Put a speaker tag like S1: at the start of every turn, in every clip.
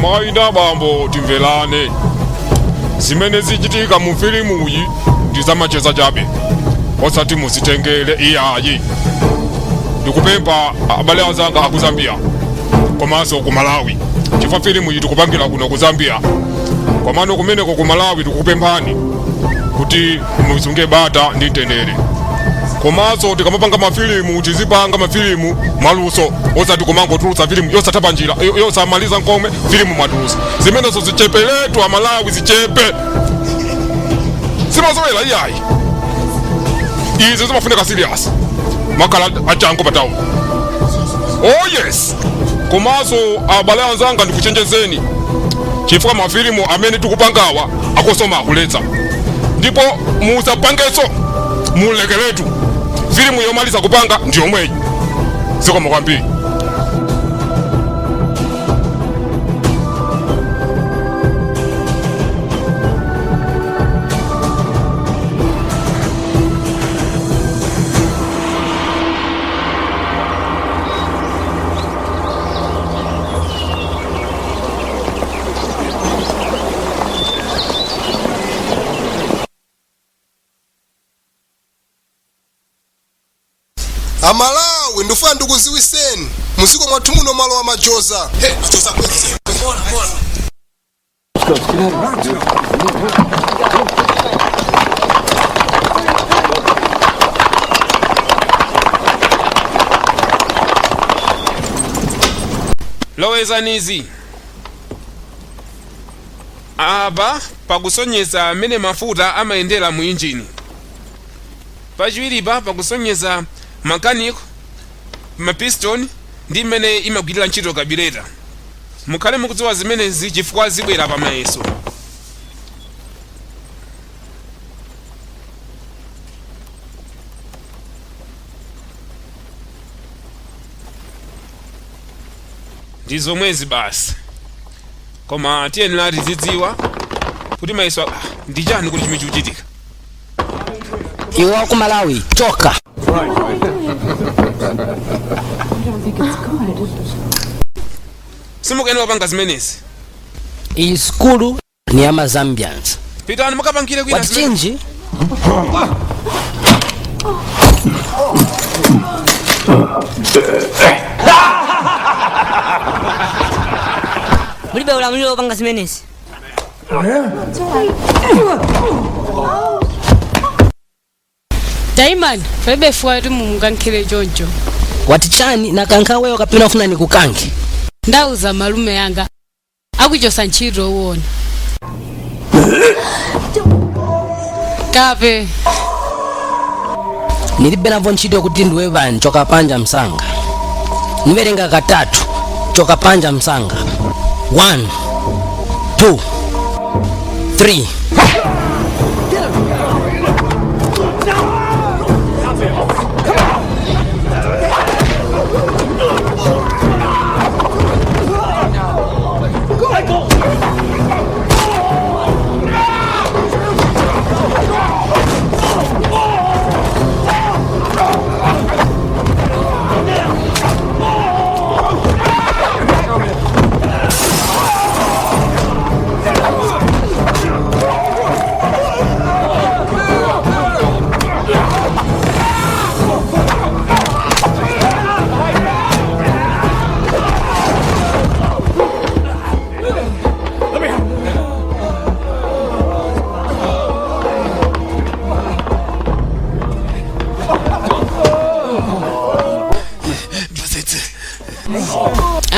S1: Amayi ndi abambo, timverane. Zimene zichitika mu filimuyi ndi zamacheza chabe, osati muzitengere iyayi. Ndikupempha abale anzanga aku Zambia komanso ku Malawi, chifukwa filimu iyi tikupangira kuno ku Zambia, komano kumeneko ku Malawi, tikukupemphani kuti musunge bata ndi mtendere. Komanso tikamapanga mafilimu, tizipanga mafilimu mwaluso, osati kumangotulutsa filimu yosatha panjira, yosamaliza nkomwe. Filimu mwatulutsa, zimenezo zichepeletu. Amalawi, zichepe, simasewera iyayi. Izi zimafunika serious, makhala achangu patawo. Oh yes. Komanso abale anzanga, ndikuchenjezeni chifukwa mafilimu amene tikupangawa a COSOMA akuletsa, ndipo musapangenso, mulekeretu. Filimu yomaliza kupanga ndi yomweyi. Zikomo kwambiri.
S2: Amalawi, ndifuna ndikuziwiseni, muziko mwathu muno malo amajoza. Hey, majoza kwezi.
S3: Lowezanizi apa pakusonyeza amene mafuta amayendera mu injini. Pachiwiripa pakusonyeza mechanical, mapiston ndi mmene imagwirira ntchito carburetor. Mukhale mukudziwa zimenezi chifukwa zibwera pa mayeso. Ndi zomwezi basi, koma tiyenera tizidziwa kuti mayeso ndi chani, kuti chimene chikuchitika.
S4: Iwe wa ku Malawi, choka.
S3: Simukuyenera kupanga zimenezi.
S4: Iyi skulu ni ya Mazambians.
S3: Pitani mukapangire kwina.
S4: Wati chinji?
S5: Mulibe ulamuliro wopanga zimenezi.
S6: Taimani, palibe fuwa kuti mumukankhire choncho.
S4: Wati chani? Nakankha weyo kapena ufuna nikukankhe?
S6: Ndauza malume yanga, akuchosa ntchito uwona. Kape.
S4: Nilibe navo ntchito kuti ndiwe bani. Choka panja msanga. Niverenga katatu, choka panja msanga. 1, 2, 3.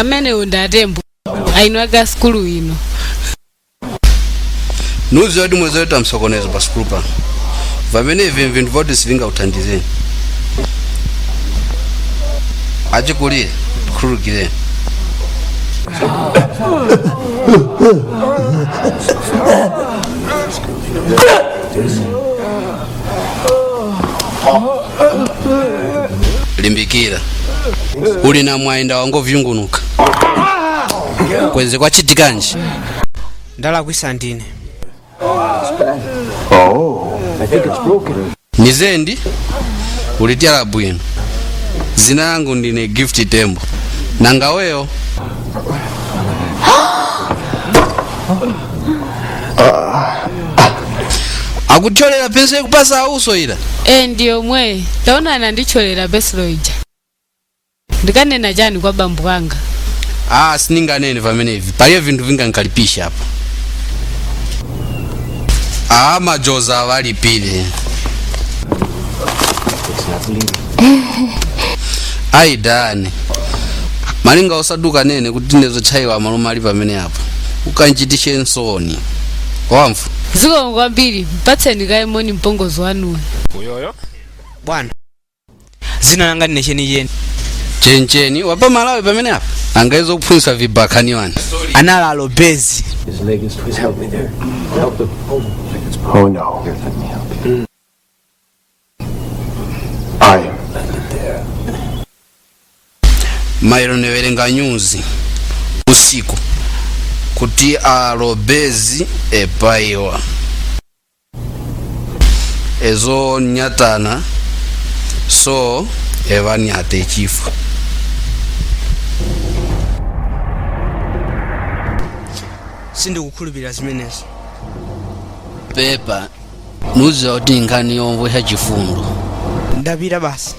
S6: Amenewo ndi atembo aino aka skulu ino.
S7: Nuziwa kuti mwezoleta msokonezo pa sukulu pano, vamene ivi vinthu voti sivingakuthandizeni. Achikulire, khululukireni. Limbikira, uli na mwayinda wangovyungunuka kwenze kwachitikanji.
S8: Ndalakwisa ndine.
S7: Nizendi ulityala bwino. Zina yangu ndine Gift Tembo. Nanga weyo? Akuthyolera pensulo ikupasa auso ila.
S6: E, ndiyo mwe taona anandithyolera pensulo ija. Ndikanena chani kwa bambo anga?
S7: Ah, sininganene pamenevi, palibe vinthu vingankalipisha apa. Ah, majoza avalipire. Aidani malinga osaduka nene kuti ndizotchayiwa amalume ali pamene apo ukanchitishe nsoni wamfu.
S6: Zikomo kwambiri, mpatseni kaimoni mpongozi wanuyo.
S3: Uyoyo.
S8: Bwana, zina langa ndine chenicheni.
S7: Chencheni wapa Malawi pamene apa angaizo kuphunzitsa vibakani wani.
S8: Anali alobezi.
S5: His leg is twisted. Help me there. Help him. Oh no. Here, let me help you. I left it there.
S7: Mailo niwerenga nyuzi usiku kuti alobezi epayiwa ezo nyatana so evanyata echifu.
S8: Sindikukhulupirira zimenezo.
S4: Pepa nuziwa kuti nkhani yomvesha chifundo.
S8: Ndapita basi.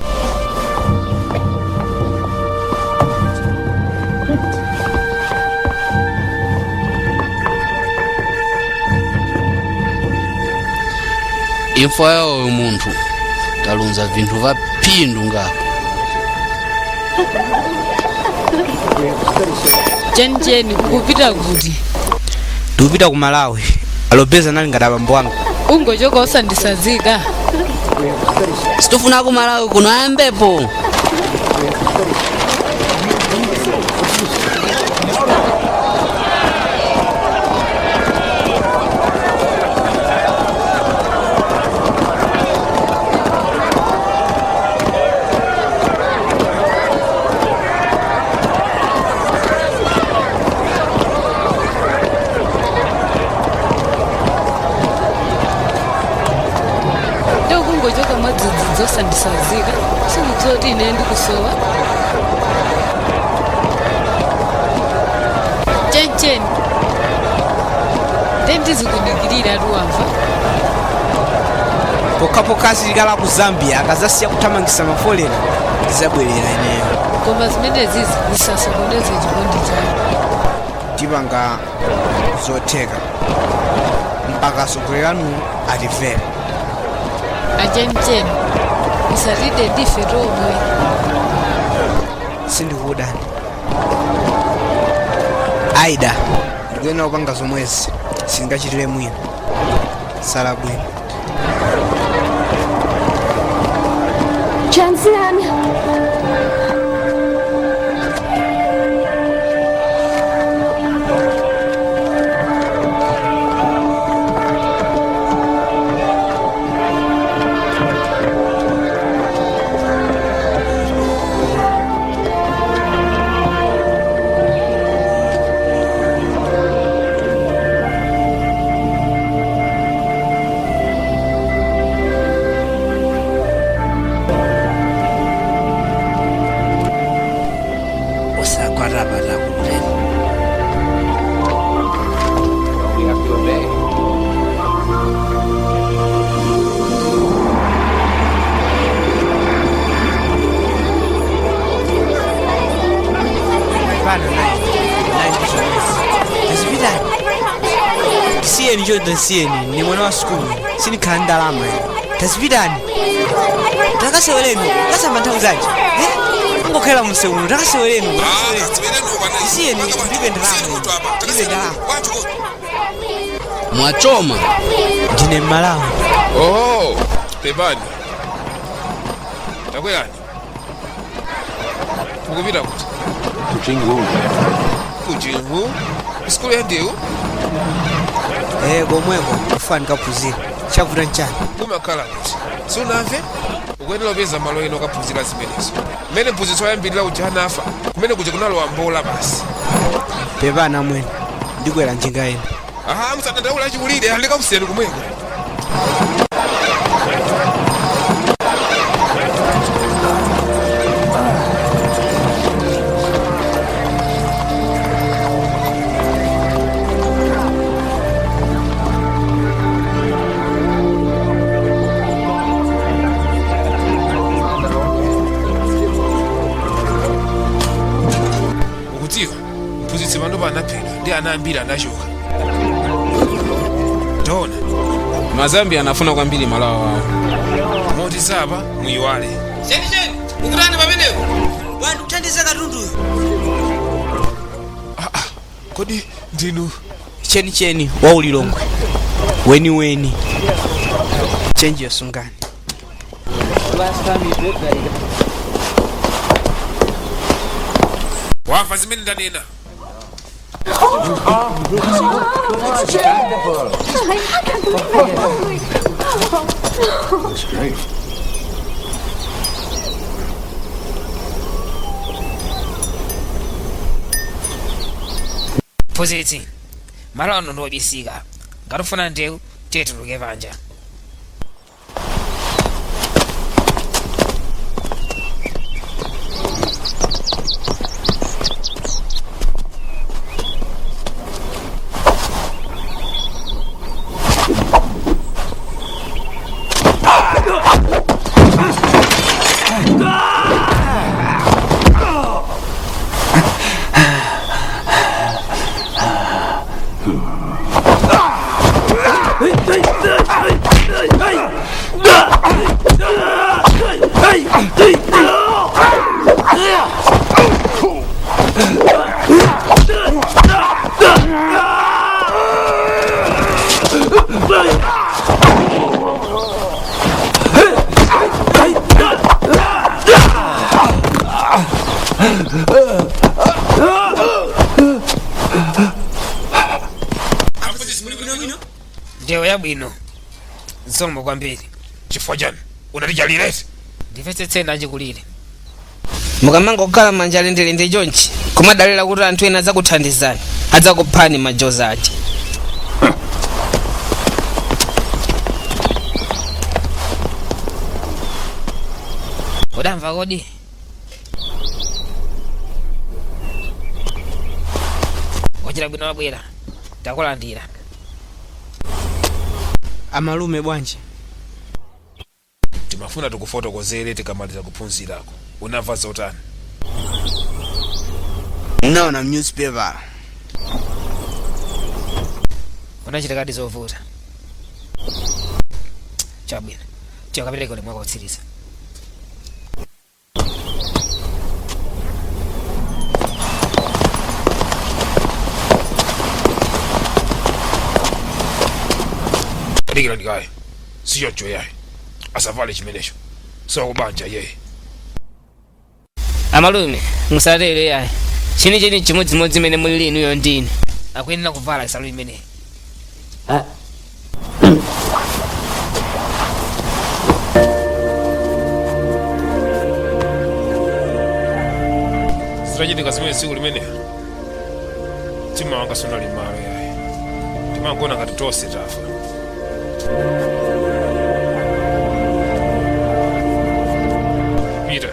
S7: Imfa yawo munthu talunza vinthu va phindu ngapo.
S6: Chenicheni, ukupita kuti?
S8: Ndikupita ku Malawi. Alobezi anali ngati abambo anga.
S6: Ungochoka osandisazika.
S4: Situfuna ku Malawi kuno ayambepo.
S6: Ndokungochoka mwadzidzidzi osandisazika, sikudziwa kuti ine ndikusowa. Chenicheni, ndendizikudikirira tuwamva.
S8: Pokhapokha asilikali aku Zambia akazasiya kuthamangisa mafolera, ndizabwerera ineyo.
S6: Koma zimenezizi zisasokoneze chikondi chanu.
S8: Tipanga zotheka mpaka atsogoleri atimvere.
S6: Achenicheni, usatide ndife tomwe.
S8: Sindikudani aida, ndikuyenera kupanga zomwezi, sindingachitire mwina. Sala bwino.
S9: Jensen!
S4: Usagwarabara kuteni.
S3: We have to obey.
S8: Pana nayi nayi ndi zomwezi, tazipitani. Tisiyeni chonde, nsiyeni, ni mwana wa sukulu, sindikhala ndalama ine. Tazipitani, takasewereni, kasamba nthawi zanji angokhala msewuno. Takasewereni, tisiyeni, ndibe ndalama ine. Ndibe ndalama.
S7: Mwachoma.
S8: Ndine Mmalawi.
S3: Oho, pepani. Takwerani. Mukupita kuti?
S5: Kuchingu.
S3: Kuchingu? Sikulu ya ndewu?
S8: Eh, komweko kufa ndikaphunzira. Chavuta nchani?
S3: Umakhala kuti? Sunamve? Ukuyenera upeza malo ena okaphunzira zimenezo. Mmene mphunzitsi woyambirira uja anafa, kumene kuja kunalowa mbola basi.
S8: Pepani mwene, ndikwera njinga ina.
S3: Aha, musadandaula achikulire, andikakusiyani kumweko. Panopa anaphedwa ndi ana ambiri anachoka. Taona
S9: Mazambia anafuna kwambiri malo awo.
S3: Moti sapa muyiwale.
S8: Chenicheni, ukutani pamenepo? Bwana, kuthandiza katunduyo.
S3: Kodi ndinu
S8: Chenicheni wa ulilongwe weniweni, chenji yosungani.
S3: Wamva zimene ndanena?
S5: Looks great.
S10: Mphunzitsi, malo ano ndi obisika. Ngati ufuna ndewu, tiye tituluke panja. Ndewu yabwino, zikomo kwambiri.
S3: Chifukwa chani unatichaliresi?
S10: Ndimvetsetseni achikulire.
S11: Mukamangokhala manja lendelende chonchi kumadalira kuti anthu ena adzakuthandizani, adzakuphani majoza aja.
S10: Udamva kodi? Wachita bwino wabwera, takulandira.
S8: Amalume, bwanji?
S3: Timafuna tikufotokozere tikamaliza kuphunzirako. Unamva zotani?
S8: Naona newspaper.
S10: Unachitikadi zovuta. Chabwino, tiyo kapereka ulemu wako kutsiriza.
S3: Dikira ndikaye, sichoncho yayi, asavale chimenecho, sokubanja yeye.
S11: Amalume, musatere yayi, chenicheni chimodzimodzi imene mulili inuyo ndine.
S10: Akuyenera kuvala nsalu imeneyi.
S3: Zitachitika zimene tsiku limene mtima wanga sunali malo yayi, timangona ngati tonse tafa. Pita.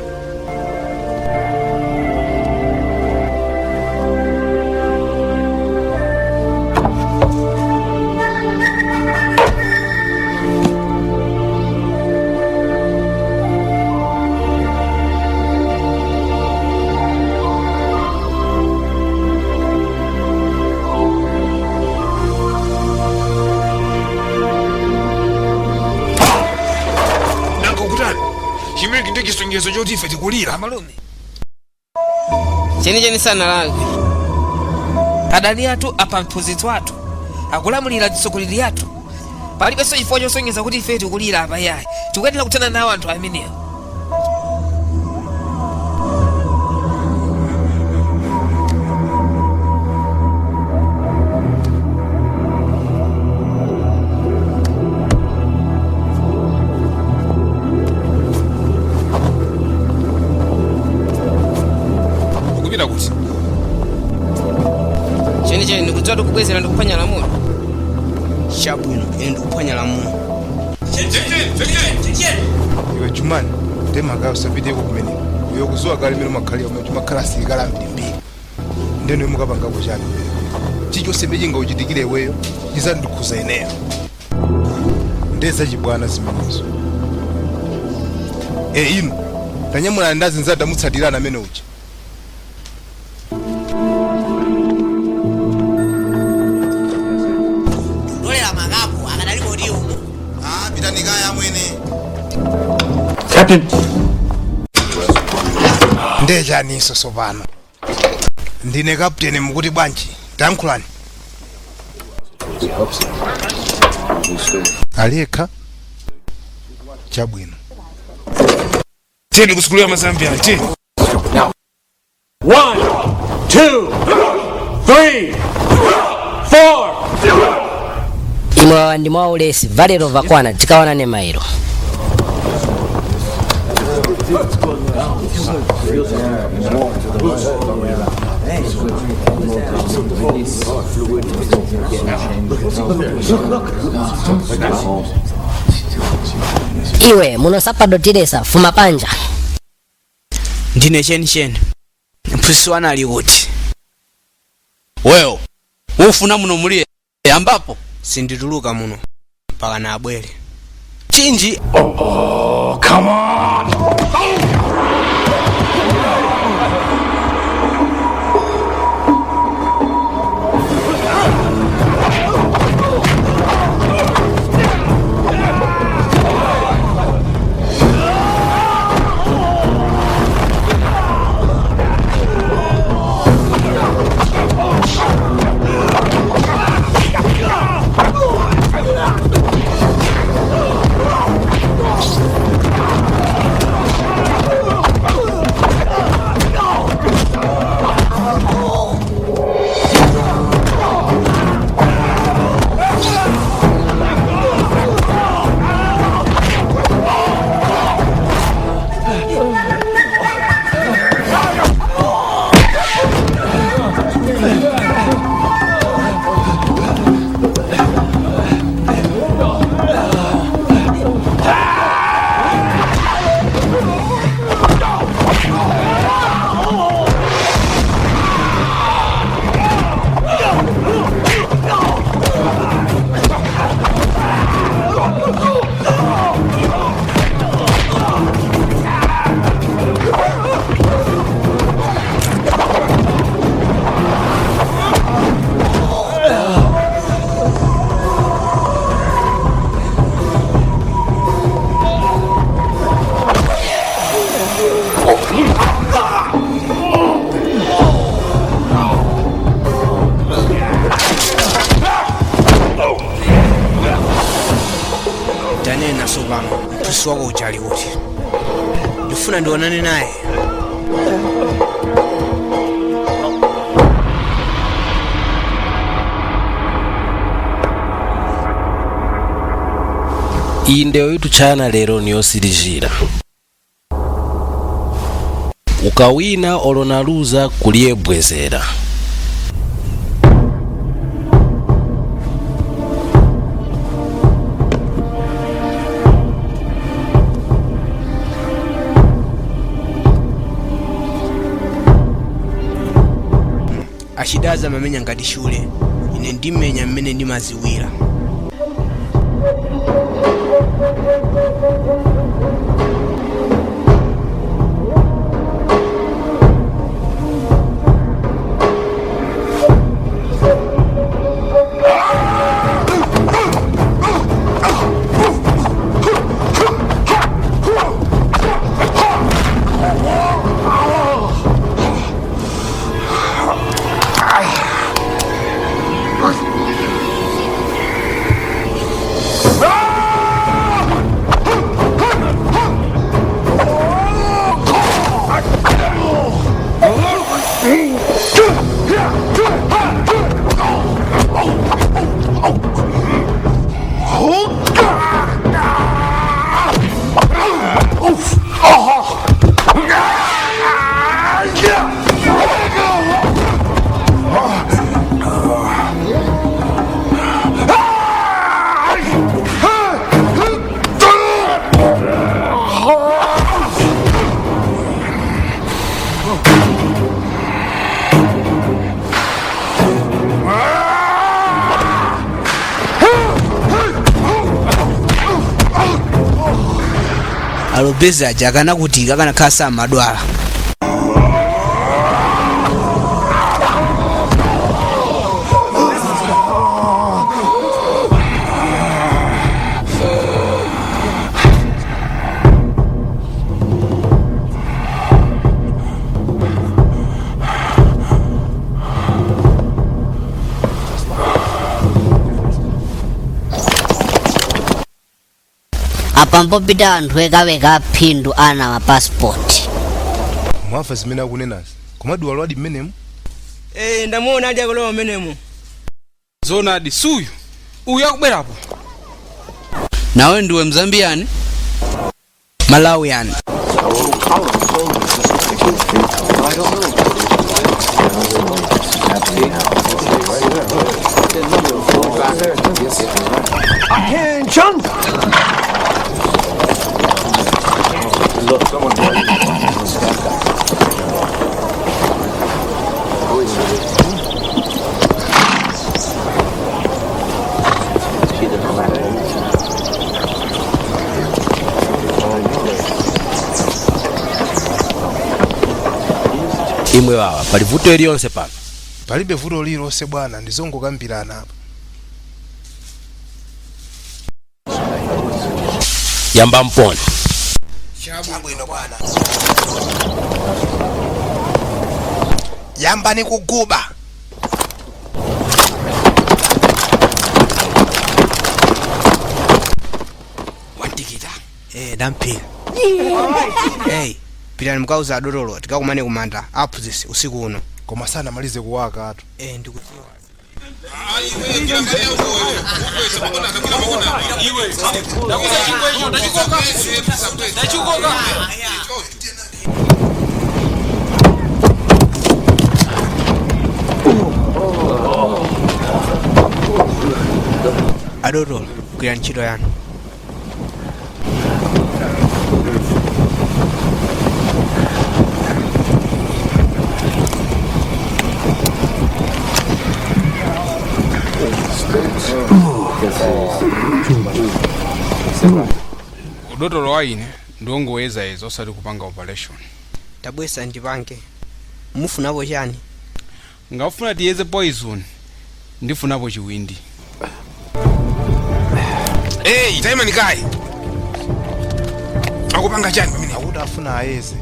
S3: Nanga ukutani? Chimenechi ndi chisonyezo choti ife tikulira.
S10: Amalume,
S11: Chenicheni sanalakwe.
S10: Adani athu apha mphunzitsi wathu, akulamulira atsogoleri athu. Palibenso chifukwa chosonyeza kuti ife tikulira apa yayi. Tikuyenera kuthana nawo anthu amenewa.
S3: Ukupita kuti?
S11: Chenicheni, ndikudziwa tikubwezera ndikuphwanya lamulo.
S8: Chabwino, ine ndikuphwanya lamulo.
S2: Iwe Jumani, ndemagayo usapiteko kumeneko. Uyo kuzuwa kale mene umakhalira kumene timakhala asilikali ambirimbiri, ndeno mukapangako chani kumeneko? Chilichonse chingauchitikire iweyo chizandikhuza ineyo, ndezachibwana zimenezo. E inu tanyamulani ndazinzati tamutsatirana amene uja.
S5: Captain.
S2: Ndechaninso sopano? Ndine kapteni, mukuti bwanji? Tankhulani.
S5: We hope so. He's still.
S2: Alekha, chabwino.
S3: Tiyeni kusukulu ya Mazambia, tiyeni.
S5: Now. 1, 2, 3, 4.
S4: Imwe wawa ndi mwaulesi valero vakwana, tikaonane mairo. Iwe muno sapadotilesa, fuma panja.
S8: Ndine chenicheni. Mphunzitsi wanu ali kuti?
S7: Wewo ufuna muno muliye ambapo.
S8: Sindituluka muno mpaka na abwere chinji.
S5: Oh, come on!
S8: Tanena sopano, mphunzitsi wako uja ali kuti? Ndifuna ndionane naye.
S12: Iyi ndeyo ituchana lero niyosirizira. Ukawina olonaluza, kuliyebwezera.
S8: Achidaza amamenya ngati shule, ine ndimenya mmene ndimaziwira. Alobezi aja akanakuti akanakhala samadwala.
S13: Pambopita anthu ekaweka aphindu ana mapasipoti.
S2: Mwamva zimene akunenazi? Komadi walowadi mmenemu?
S8: Eh, ndamuona adi akulowa mmenemu.
S3: Zonadi, suyu uyu akubwerapo.
S7: Nawe ndiwe Mzambiyani?
S11: Malawian.
S5: Attention!
S12: Imwe wawa, pali vuto iliyonse pano?
S2: Palibe vuto lililonse bwana, ndizongokambirana apa.
S12: Yamba mponi.
S2: Chabwino bwana. Yambani kuguba.
S8: Wantikita. Eh, ndamphika. Hey, pitani mukauza adotolo tikakumane kumanda aphunzitsi usiku uno.
S2: Koma sanamalize kuwaka atu.
S8: Eh, ndikudziwa. Adotolo, gwirani ntchito yanu.
S3: Udotolo wa ine ndiwongoyezayeza, osati kupanga operation.
S8: Tabwesa ndipange. Mufunapo chani?
S3: Ngafuna tiyeze poison, ndifunapo chiwindi. Hey, taimani kayi, akupanga chani pamene?
S2: Akuti afuna ayeze.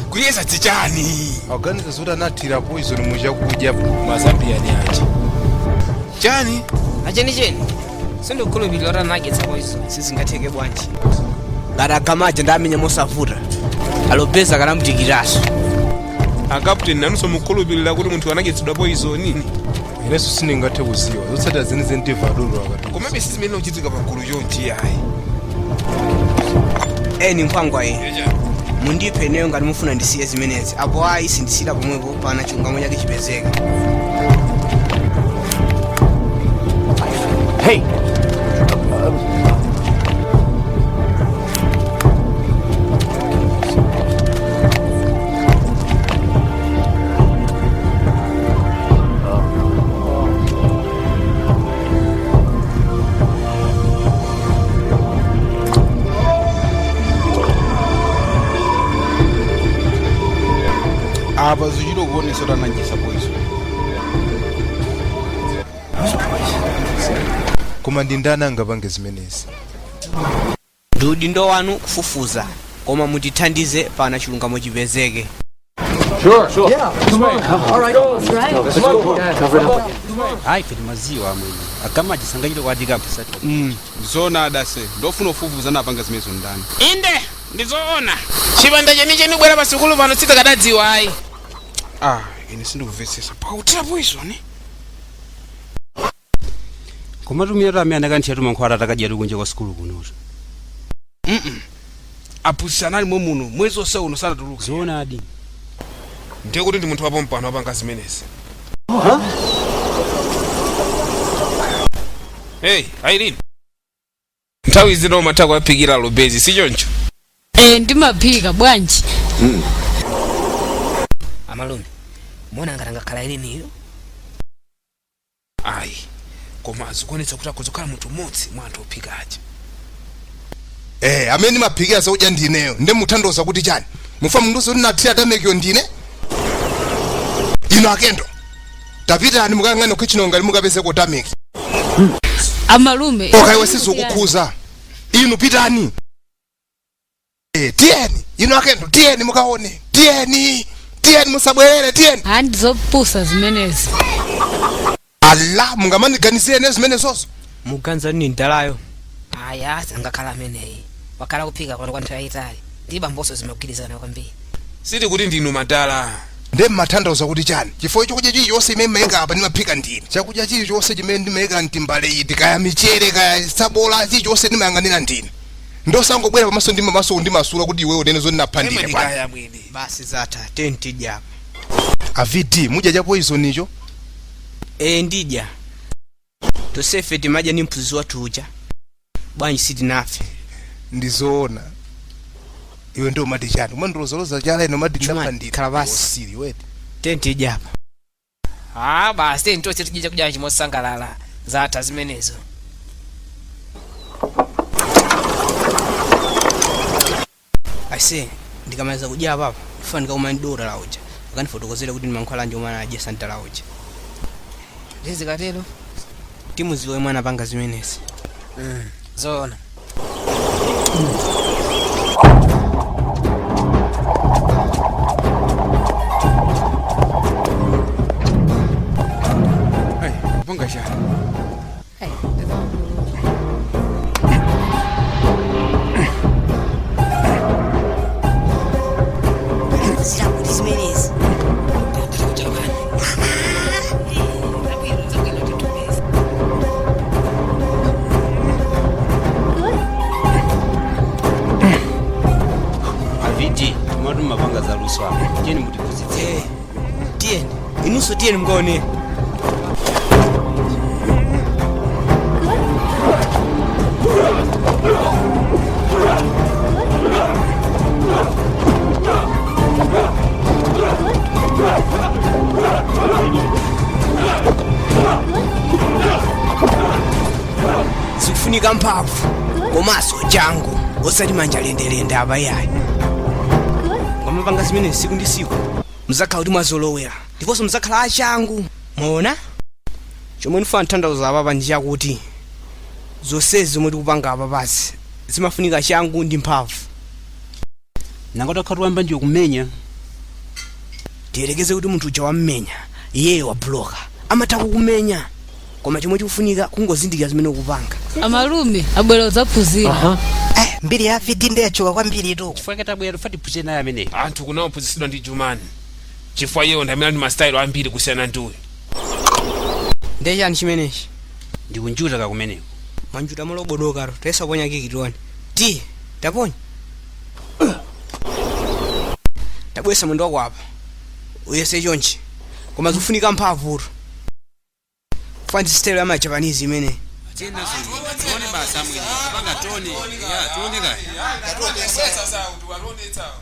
S3: Kuyeza dzichani?
S2: Akuganiza zoti anathira poison muchakudya.
S3: Mazambiyani aja chani?
S11: Achenicheni, sindikukhulupirira kuti anadyetsa poison.
S8: Sizingatheke bwanji? Ngati agamaja ndamenya mosavuta. Alopeza kanamutikiranso.
S3: Akaputeni, nanunso mukhulupirira kuti munthu anadyetsedwa poison?
S2: Inenso sindingathe kuziwa zotsatira zenizeni, timva adotolo akati.
S3: Komabe sizimene uchitika pagulu chonchi ayi.
S8: Eni nkhwangwa iyi. Mundiphe ineyo ngati mufuna ndisiye zimenezi. Apo ayi, sindisira pomwepo pana chilungamo chake chipezeke.
S5: Hey!
S3: Apa zichito kuonesa kuti anadyetsa poison.
S2: Koma ndi ndani angapange zimenezi?
S8: Ndi udindo wanu kufufuza, koma mutithandize pana chilungamo chipezeke.
S5: Sure, sure. Yeah, come on. All right.
S6: Right.
S5: Let's go. Cover it up.
S14: Ayi, ife timaziwa amwene akamaji sangachite kwatika mpisati.
S3: Zona adase, ndofuna ufufuza anapanga zimenezo ndani.
S11: Inde, ndizoona chipanda chenicheni bwera pasukulu pano sitikadadziwa ayi.
S3: Ah, ine sindikuvesesa pakuthira poison.
S14: Koma tumira amene anakanthira tumankhwala atakadya kunja kwa sukulu kunotu.
S3: Aphunzitsi anali mwe muno mwezi onse uno, sanatuluka.
S14: Zoonadi.
S3: Ndiye kuti ndi munthu wapompano apanga zimenezi. Hey, Aileen, nthawi zino umatha kuwaphikira lubezi, si choncho?
S6: Eh, ndimaphika bwanji.
S11: Amalume, muona ngati angakhala ileniyo?
S3: Ayi, koma zikuonetsa kuti akuzokhala munthu mmodzi mwa anthu ophika aja.
S2: Eh, amene ndimaphikira zakudya ndineyo, ndi muthandoza kuti chani? Mufa munduzo kuti nathira tamekiyo ndine? Ino akendo, tapitani mukayang'ane kuchino ngati mukapezeko tameki.
S6: Amalume.
S2: Oka iwe, sizikukhuza inu, pitani. Eh, tiyeni inu akendo, tiyeni mukaone, tiyeni, tiyeni, musabwerere, tiyeni.
S6: Ah, ndizopusa zimenezi.
S2: Ala, mungamandiganizire ne zimene zozo?
S8: Muganiza ni ndalayo?
S11: Aya, sangakhala ameneyi. Wakhala kuphika pano kwa nthawi yayitali ndi bambonso zimagwirizana kwambiri.
S3: Sitikuti ndinu madala.
S2: Nde mmatanthauza kuti chani? Chifukwa chakudya chilichonse imene mmayika apa ndimaphika ndine. Chakudya chilichonse chimene ndimayika mtimbale iti, kaya michere, kaya sabola, chilichonse ndimayang'anira ndine. Ndosangobwera pamaso ndi maso kundimasula kuti iweyo unene zoti ndinapha ndine bwana.
S8: Basi zatha, tiyeni tidye apa.
S2: A VD, mudya cha poison icho?
S8: Ee, ndidya. Tonsefe timadya ndi mphunzitsi wathu uja, bwanji sitinafe?
S2: Ndizoona. Iwe ndio umati chani? Umandilozaloza chala ine umati ndinapha ndine.
S8: Khala pansi.
S2: Osiri weti.
S8: Tiyeni tidye apa.
S11: Ah, basi tiyeni tonse tidye chakudya chimosangalala. Zatha zimenezo.
S8: Aise, ndikamaliza kudya apapa ndifuna ndikakumane ndi dokotala uja akandifotokozere kuti ndi mankhwala anji omwe anadyesa mtala uja.
S11: Ndiye zikatero
S8: timuziwe yemwe anapanga zimenezi.
S11: Zoona.
S14: Kupanga chani?
S15: Zirakuti zimenezi.
S14: Avidi timati mumapanga za luso apa, tiyeni mutiphunzitse.
S8: Tiyeni inunso, tiyeni mukaone. Zikufunika mphamvu komanso changu, osati manja lendelende apa yayi. Mukamapanga zimenezi tsiku ndi tsiku muzakhala kuti mwazolowera ndiponso muzakhala achangu. Mwaona chomwe ndifuna kutanthauza apapa ndi chakuti zonsezi zomwe tikupanga apapazi zimafunika changu ndi mphamvu.
S14: Nanga utakhala wayamba ndiwe kumenya?
S8: Tiyerekeze kuti munthu uja wammenya, iyeyo wabuloka, amatha kukumenya, koma chomwe chikufunika kungozindikira zimene ukupanga.
S6: Amalume abwera kudzaphunzira.
S15: Mbiri ya VD ndiye yatchuka kwambiri tu.
S14: Chifukwa tabwera tufa tiphunzire naye ameneyo.
S3: Anthu kunaophunzitsidwa ndi Jumani chifukwa iyeyo ndi amene ali ndi masitayilo ambiri kusiyana ndi uyu.
S8: Ndiye chani chimenechi?
S14: Ndikunjuta kakumeneko.
S8: Mwanjuta molobodokaro, tayesa ponya kiki tione. Tiye taponya. Tabwesa mwendo wako apa, uyese chonchi, koma zikufunika mphamvutu. Fanti style ya majapanese imene.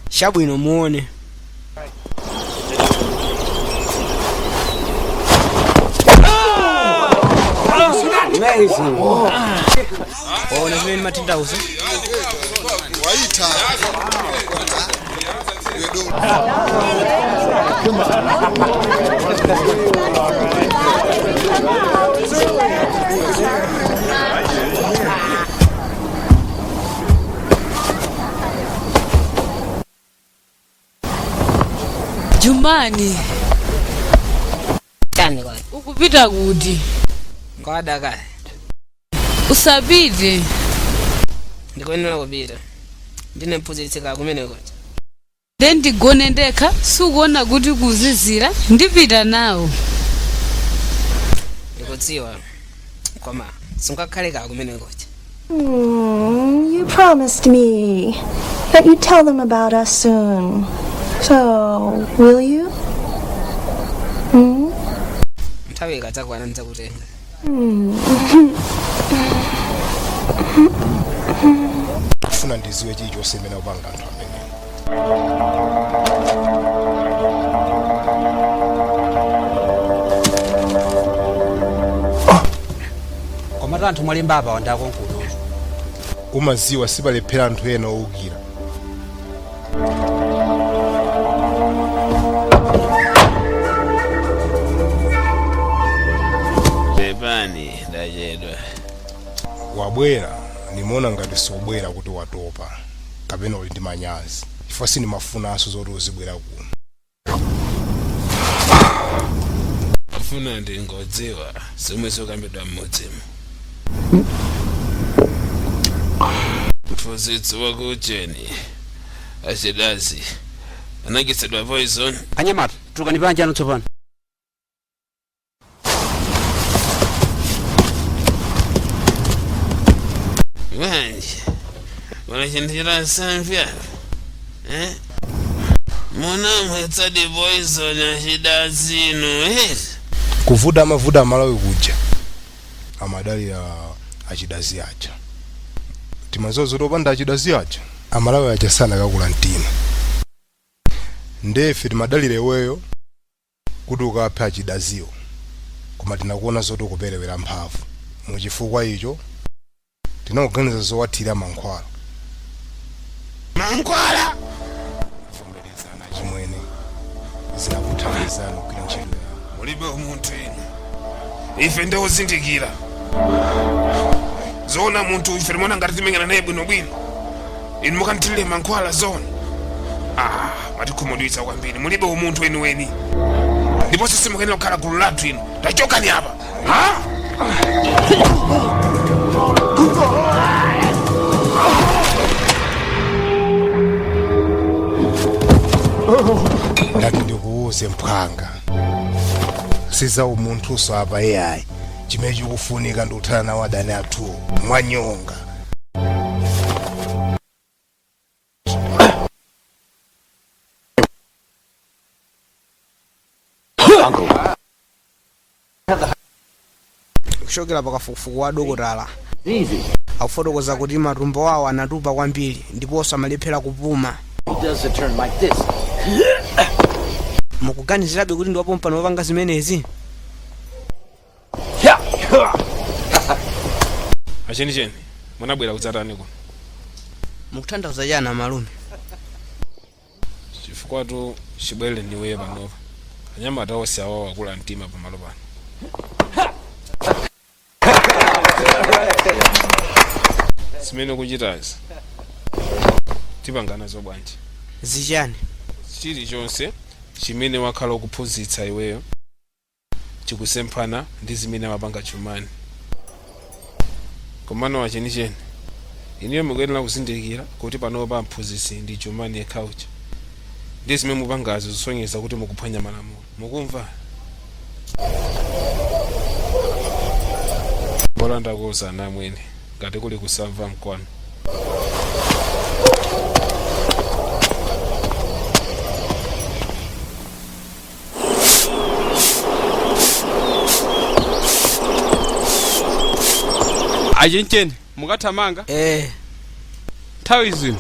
S8: Chabwino, muone. Ona zimene ndimatanthauza.
S2: Waita.
S6: Jumani.
S11: Chani kwa?
S6: Ukupita kuti?
S11: Kwadakale.
S6: Usapite.
S11: Ndikuyenera kupita. Ndine mphunzitsi kumene kuti.
S6: Nde ndigone ndekha, sukuona kuti kuzizira? Ndipita nawo.
S11: Ndikudziwa. Koma sungakhale ka kumene kuti.
S16: You promised me that you'd tell them about us soon. So, will you? Hmm?
S11: Nthawi ikadzakwana ndidzakutenga.
S2: Ndifuna ndiziwe chilichonse imene akupanga anthu amenewo.
S14: Komatu anthu mwalemba apa wandakonkuno.
S2: Umaziwa sipalephera anthu ena owukira.
S9: Pepani, ndachedwa.
S2: Wabwera, nimaona ngati siubwera kuti watopa kapena uli ndi manyazi, chifukwa sindimafunanso zoti uzibwera kuno.
S9: Funa ndingodziwa zomwe zikukambidwa m'mudzimo. Mphunzitsi wakucheni achidazi anadyetsedwa poison.
S14: Anyamata, tulukani panja ano tsopano.
S9: Bwanji wala chinthu chilasamvya, eh? Munamwetsadi poison achidazi inu, eh?
S2: Kuvuta amavuta amalawi kuja amadalira achidazi aja. Timadziwa zoti opanda achidazi aja amalawi aja sanakakula mtima. Ndefe timadalira iweyo kuti ukaphe achidaziwo, koma tinakuona zoti ukuperewera mphamvu. Muchifukwa icho tinakuganiza zowathira mankhwala.
S9: Mankhwala?
S2: Vomerezana chimwene, zinakuthandizani kugwira ntchito yawo.
S3: Mulibe umunthu inu. Ife ndiozindikira zoona. Munthu ife timaona ngati timenyana naye bwinobwino, inu mukanthirire mankhwala? Zoona? Ah, matikhumudwitsa kwambiri. Mulibe umunthu weniweni, ndiponso simukuyenera kukhala gulu lathu inu. Tachokani apa, ha?
S2: Ndati ndikuuze mphwanga, siza umunthuso apa iyayi. Chimene chikufunika ndi kuthana nawo adani athuwo mwanyonga.
S8: Kuchokera pakafukufuku wa dokotala, akufotokoza kuti matumbo awo anatupa kwambiri ndiponso amalephera kupuma.
S5: Does a turn like this.
S8: Mukuganizirabe kuti ndiwapompano wapanga zimenezi?
S3: Achenicheni, munabwera kudzatani kuno?
S8: Mukutanthauza chani, malume?
S3: Chifukwa tu chibwere niweye panopa, anyamata onse awawo akula mtima pamalo pano. Zimene ukuchitazi tipangana zobwanji?
S8: Zichani?
S3: Chilichonse chimene wakhala ukuphunzitsa iweyo chikusemphana ndi zimene amapanga Chumani. Komano wachenicheni, inuyo mukuyenera kuzindikira kuti panopa mphunzitsi ndi Chumani yekha uja, ndi zimene mupangazo zisonyeza kuti mukuphwanya malamulo. Mukumva? Bola ndakuwuzani amwene, ngati kuli kusamva mkwanu.
S14: Achencheni, mukathamanga
S8: eh
S14: nthawi zino.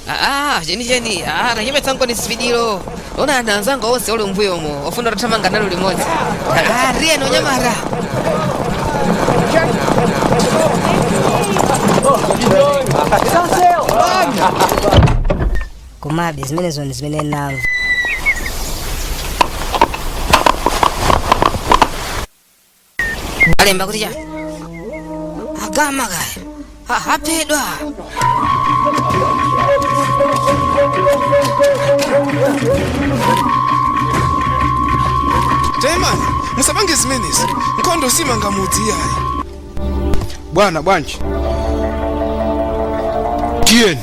S10: Aa, chenicheni, aa, tachepetsankoni sipidilo. Ona anthu anzanga onse uli mbuyomo ofuna tathamanga nalo limodzi. Aa, riyeni onyamata.
S15: Komabe zimenezo ndi zimene namva.
S10: Alemba kuti chani? Agama kaya aphedwa.
S3: Taimani, musapange zimenezi. Nkhondo simanga mudzi iyayi.
S14: Bwana, bwanji? Tiyeni.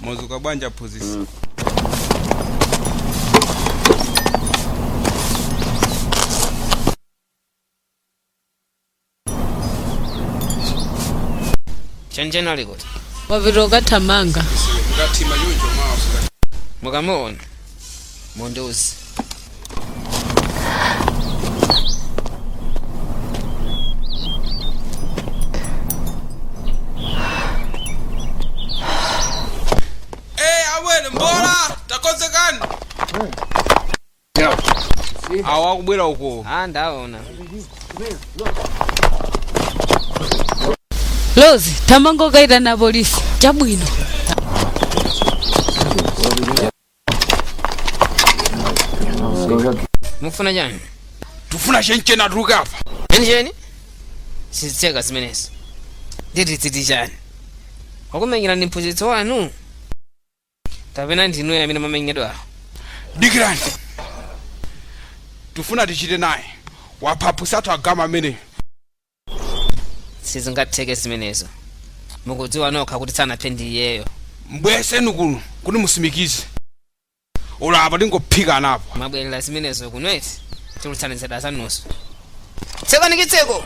S14: Mwadzuka bwanji aphunzitsi?
S10: Chenjeni ali kuti?
S6: Wapita ukathamanga.
S10: Mukamuona mundiuze.
S14: Eh, abwere mbola, takonzekani. Awa akubwera uko.
S10: Ah, ndaona.
S6: Lozi, thamanga ukaitana polisi. Chabwino.
S11: Mukufuna chani?
S3: Tufuna chencheni atuluke apa.
S11: Chenicheni sizitheka zimenezo. Ndititsiti chani? Wakumenyera ndi mphunzitsi wanu kapena ndinuyo amene mwamenyedwa?
S3: Dikirani, tufuna tichite naye waphaphusa athu agama amene.
S11: Sizingatheke zimenezo, mukudziwa nokha kuti sanaphe ndi iyeyo.
S3: Mbweseni kuno kuti musimikize, olo apa tingophika napo.
S11: Mwabwerera zimenezo kunweti tulutsani zida zanuzo. Tsekani chitseko.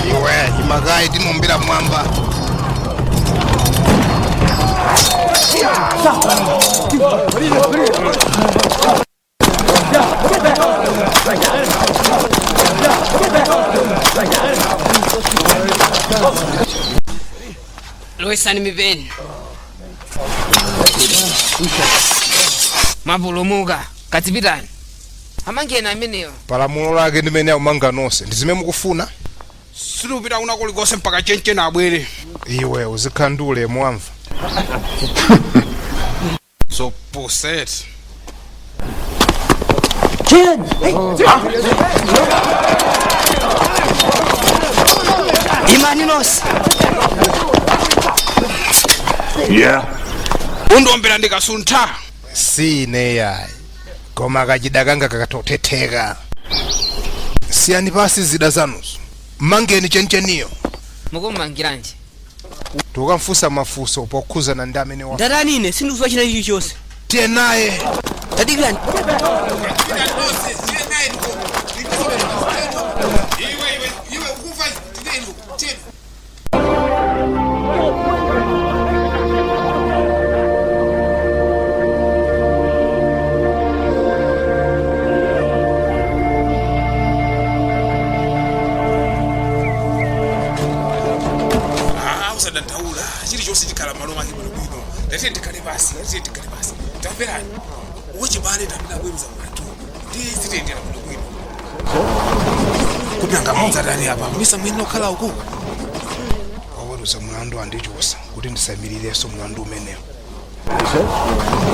S2: Iwe imakayi timumbira mwamba.
S11: Lowesani mipeni. Mwapulumuka, kazipitani. Amangeni ameneyo.
S2: Palamulo lake ndimene akumanga nonse ndi zimene mukufuna.
S3: Situpita kuna kulikonse mpaka chencheni abwere.
S2: Iwe uzikhala ndi ulemu, wamva?
S3: Zopuset.
S8: Imani nonse.
S3: Yeah. Undombera ndikasuntha.
S2: Si ine yayi, koma kachida kanga kakatothetheka. Siyani pasi zida zanuzo, mangeni chencheniyo.
S11: Mukummangiranji?
S2: Tukamfunsa mafunso pokhuzana ndi amene wa.
S8: Ndatani ine? Sindikudziwa china chilichonse.
S2: Tiye naye.
S8: Tadikirani.
S3: Ah, usadandaula, chilichonse chikhala malo make bwinobwino. Tatiye tikhale pasi, tatiye tikhale pasi. Tamverani, wachibale ndamene akuweruza mlandu, ndiye zitiyendera bwinobwino. Kuti angamudza tani apa misa mwene okhala uku.
S2: Oweruza mlandu andichosa kuti ndisamirirenso mlandu umenewo.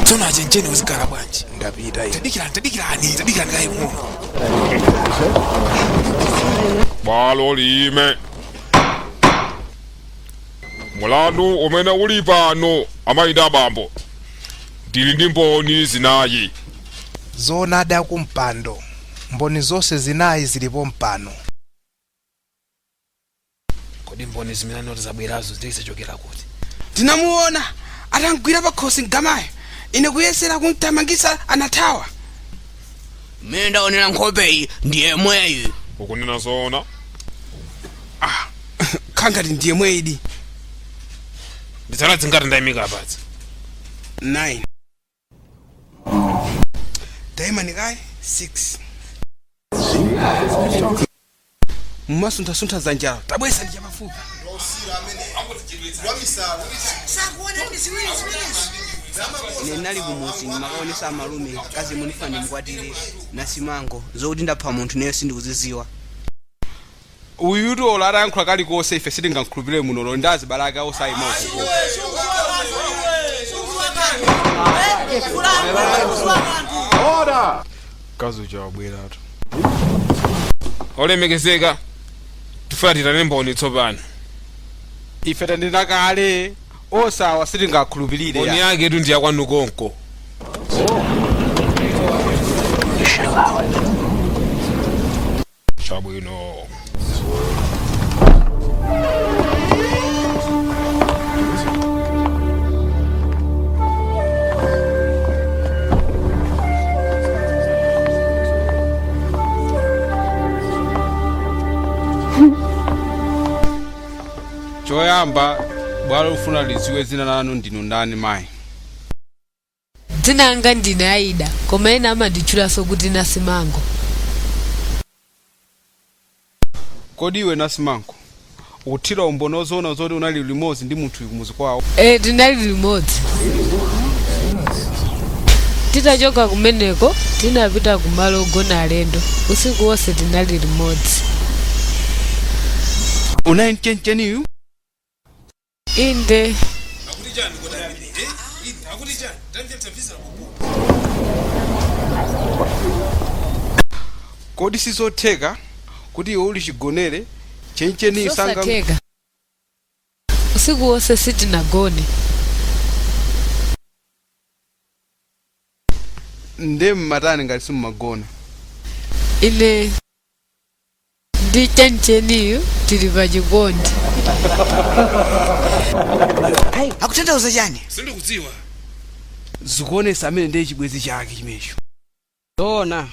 S3: Tsono achencheni uzikhala bwanji?
S2: Ndapita ine.
S3: Tadikirani, tadikirani, tadikirani kaye muno.
S1: Bwalo lime. Mulandu umene uli pano, amayi ndi abambo, ndili ndi mboni zinayi.
S2: Zoonadi akumpando, mboni zonse zinayi zilipo mpano.
S3: Kodi mboni zimene anoti zabwerazo zikuchokera kuti?
S17: Tinamuona atangwira pakhosi mgamayo, ine kuyesera kumthamangitsa anathawa.
S8: Mmene ndaonera nkhopeyi ndiye mweyi.
S1: Ukunena zoona?
S17: Khangati ndiye mweyidi.
S3: Nditsala zingati ndayimika apadzi?
S17: 9. Taimani kaye. 6. Mumasunthasuntha zanjalo, tabwesa ndi chapafupi.
S8: Ine ndinali kumuzi ndimakaonesa amalume kazi mundifa ndimkwatire nasimango zokuti ndapha munthu neyo sindikuziziwa.
S17: Uyutu olo atayankhula kalikonse ife sitingamkhulupirire munolo ndi azibalaka osayimoko. Kazi uja wabweratu.
S3: Olemekezeka, tifuna titane mboni tsopano.
S17: Ife tanena kale, osawa sitingakhulupirire.
S3: Mboni yake tu ndi yakwanu konko.
S1: Chabwino.
S17: Choyamba, bwalo lufuna lidziwe dzina lanu, ndinu ndani mayi?
S6: Dzina anga ndine Aida, koma ena amanditchulanso kuti Nasimango.
S17: Kodi iwe Nasimango, ukuthira umboni ozoona zoti unali limodzi ndi munthu kumuzi kwawo?
S6: E, tinali limodzi. Titachoka kumeneko tinapita kumalo ogona alendo. Usiku wonse tinali limodzi.
S17: Unali mchencheniyu?
S6: Inde.
S17: Kodi sizotheka kuti iwe uli chigonere chencheniyu sanga?
S6: Zosatheka, usiku wonse sitinagone.
S17: Nde mmatani ngati simmagona?
S6: Ine ndi chencheniyu tili pa chikondi.
S8: Akutanthauza chani?
S3: Sindikudziwa.
S17: Zikuonesa amene ndiye chibwezi chake chimenecho.
S11: Zoona.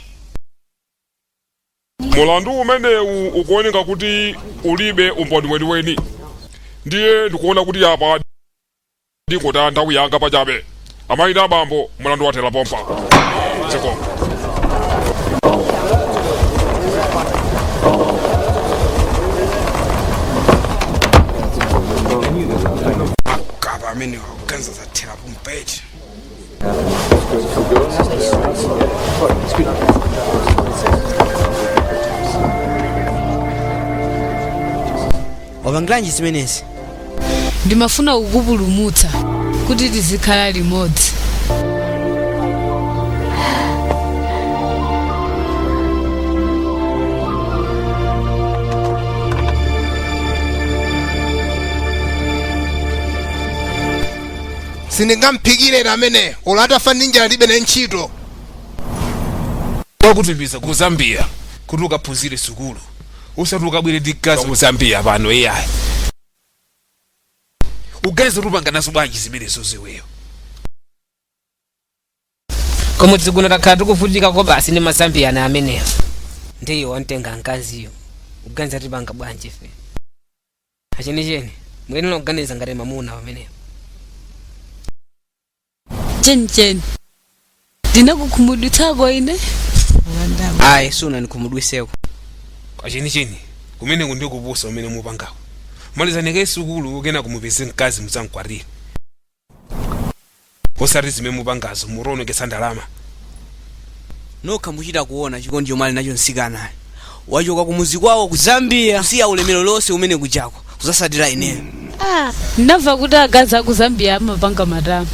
S1: Mulandu umenewu ukuoneka kuti ulibe umboni weniweni, ndiye ndikuona kuti apa ndingotaya nthawi yanga pachabe. Amayi ndi abambo, mulandu wathera pompa. Zikomo.
S17: Kapa amene wakuganiza zathera pompeti.
S8: Wapangiranji zimenezi?
S6: Ndimafuna kukupulumutsa kuti tizikhala limodzi.
S2: Sindingamphikire ameneyo, olo atafa ndi njala ndibe naye ntchito.
S3: Wakutumiza ku Zambia kuti ukaphunzire sukulu, usati ukabwere ndi mkazi ku Zambia pano iyayi. Uganiza kuti upanga nazo bwanji zimenezo ziweyo?
S11: Kumudzi kuno takhala tikuvutika ko basi ndi Mazambiyana ameneyo. Ndiyo wamtenga mkaziyo, kuganiza tipanga bwanji ife? Achenicheni, muyenera kuganiza ngati mamuna pamenepo.
S6: Chenicheni, ndinakukhumudwitsako ine?
S8: Ayi, sunandikhumudwiseko.
S3: Achenicheni, kumeneko ndi kupusa umene mupangako. Malizani kaye sukulu, kenako mupeze mkazi muzamkwatire, osati zimene mupangazo, mutionongetsa ndalama.
S8: Nokha muchita kuona chikondi chomwe ali nacho mtsikanayo. Wachoka kumuzi kwawo ku Zambia, kusiya ulemero lonse umene kujako, kuzasatira ineyo.
S6: Ndinamva kuti akazi aku Zambia amapanga matama.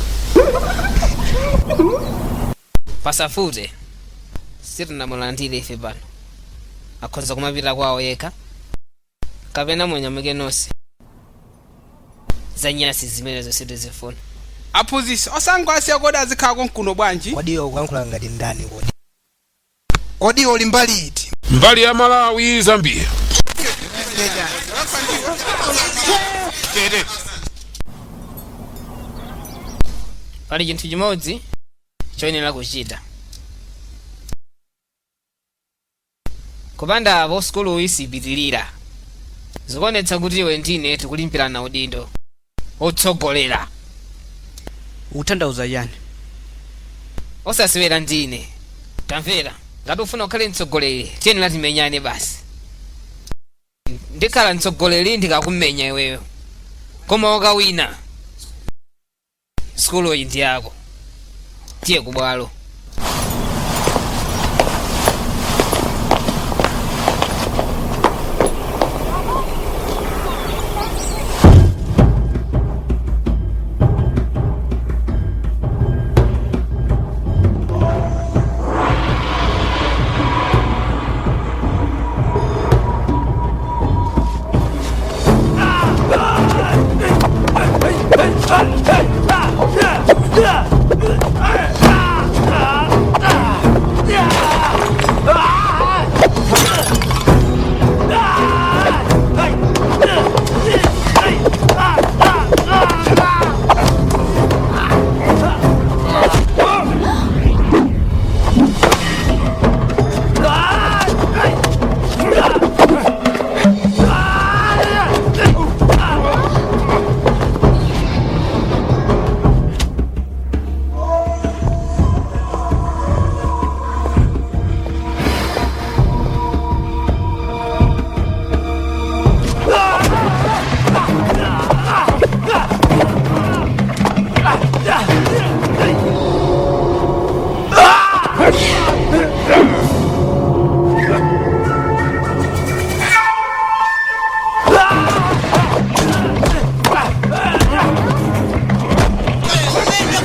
S11: Pasafute, sitinamulandire ife pano. Akhoza kumapita kwawo yekha kapena munyamuke nonse. Zanyasi zimenezo sitizifuna.
S17: Aphunzitsi, osangowasiya kodi azikhala konkuno bwanji?
S15: Kodi iwe ukuyankhula ngati ndani kodi?
S2: Kodi iwe uli mbali iti?
S1: Mbali ya Malawi, Zambia.
S3: Chete.
S11: Pali chinthu chimodzi choyenera kuchita. Kupanda apo sukuluyi sipitirira. Zikuonetsa kuti iwe ndine tikulimbirana udindo otsogolera.
S8: Ukutanthauza chani?
S11: Osasewera ndine, tamvera.
S10: Ngati ufuna ukhale mtsogoleri, tiyenera timenyane basi. Ndikhala mtsogoleri ndikakumenya iweyo, koma ukawina sukuluyi ndi yako. Tiye kubwalo.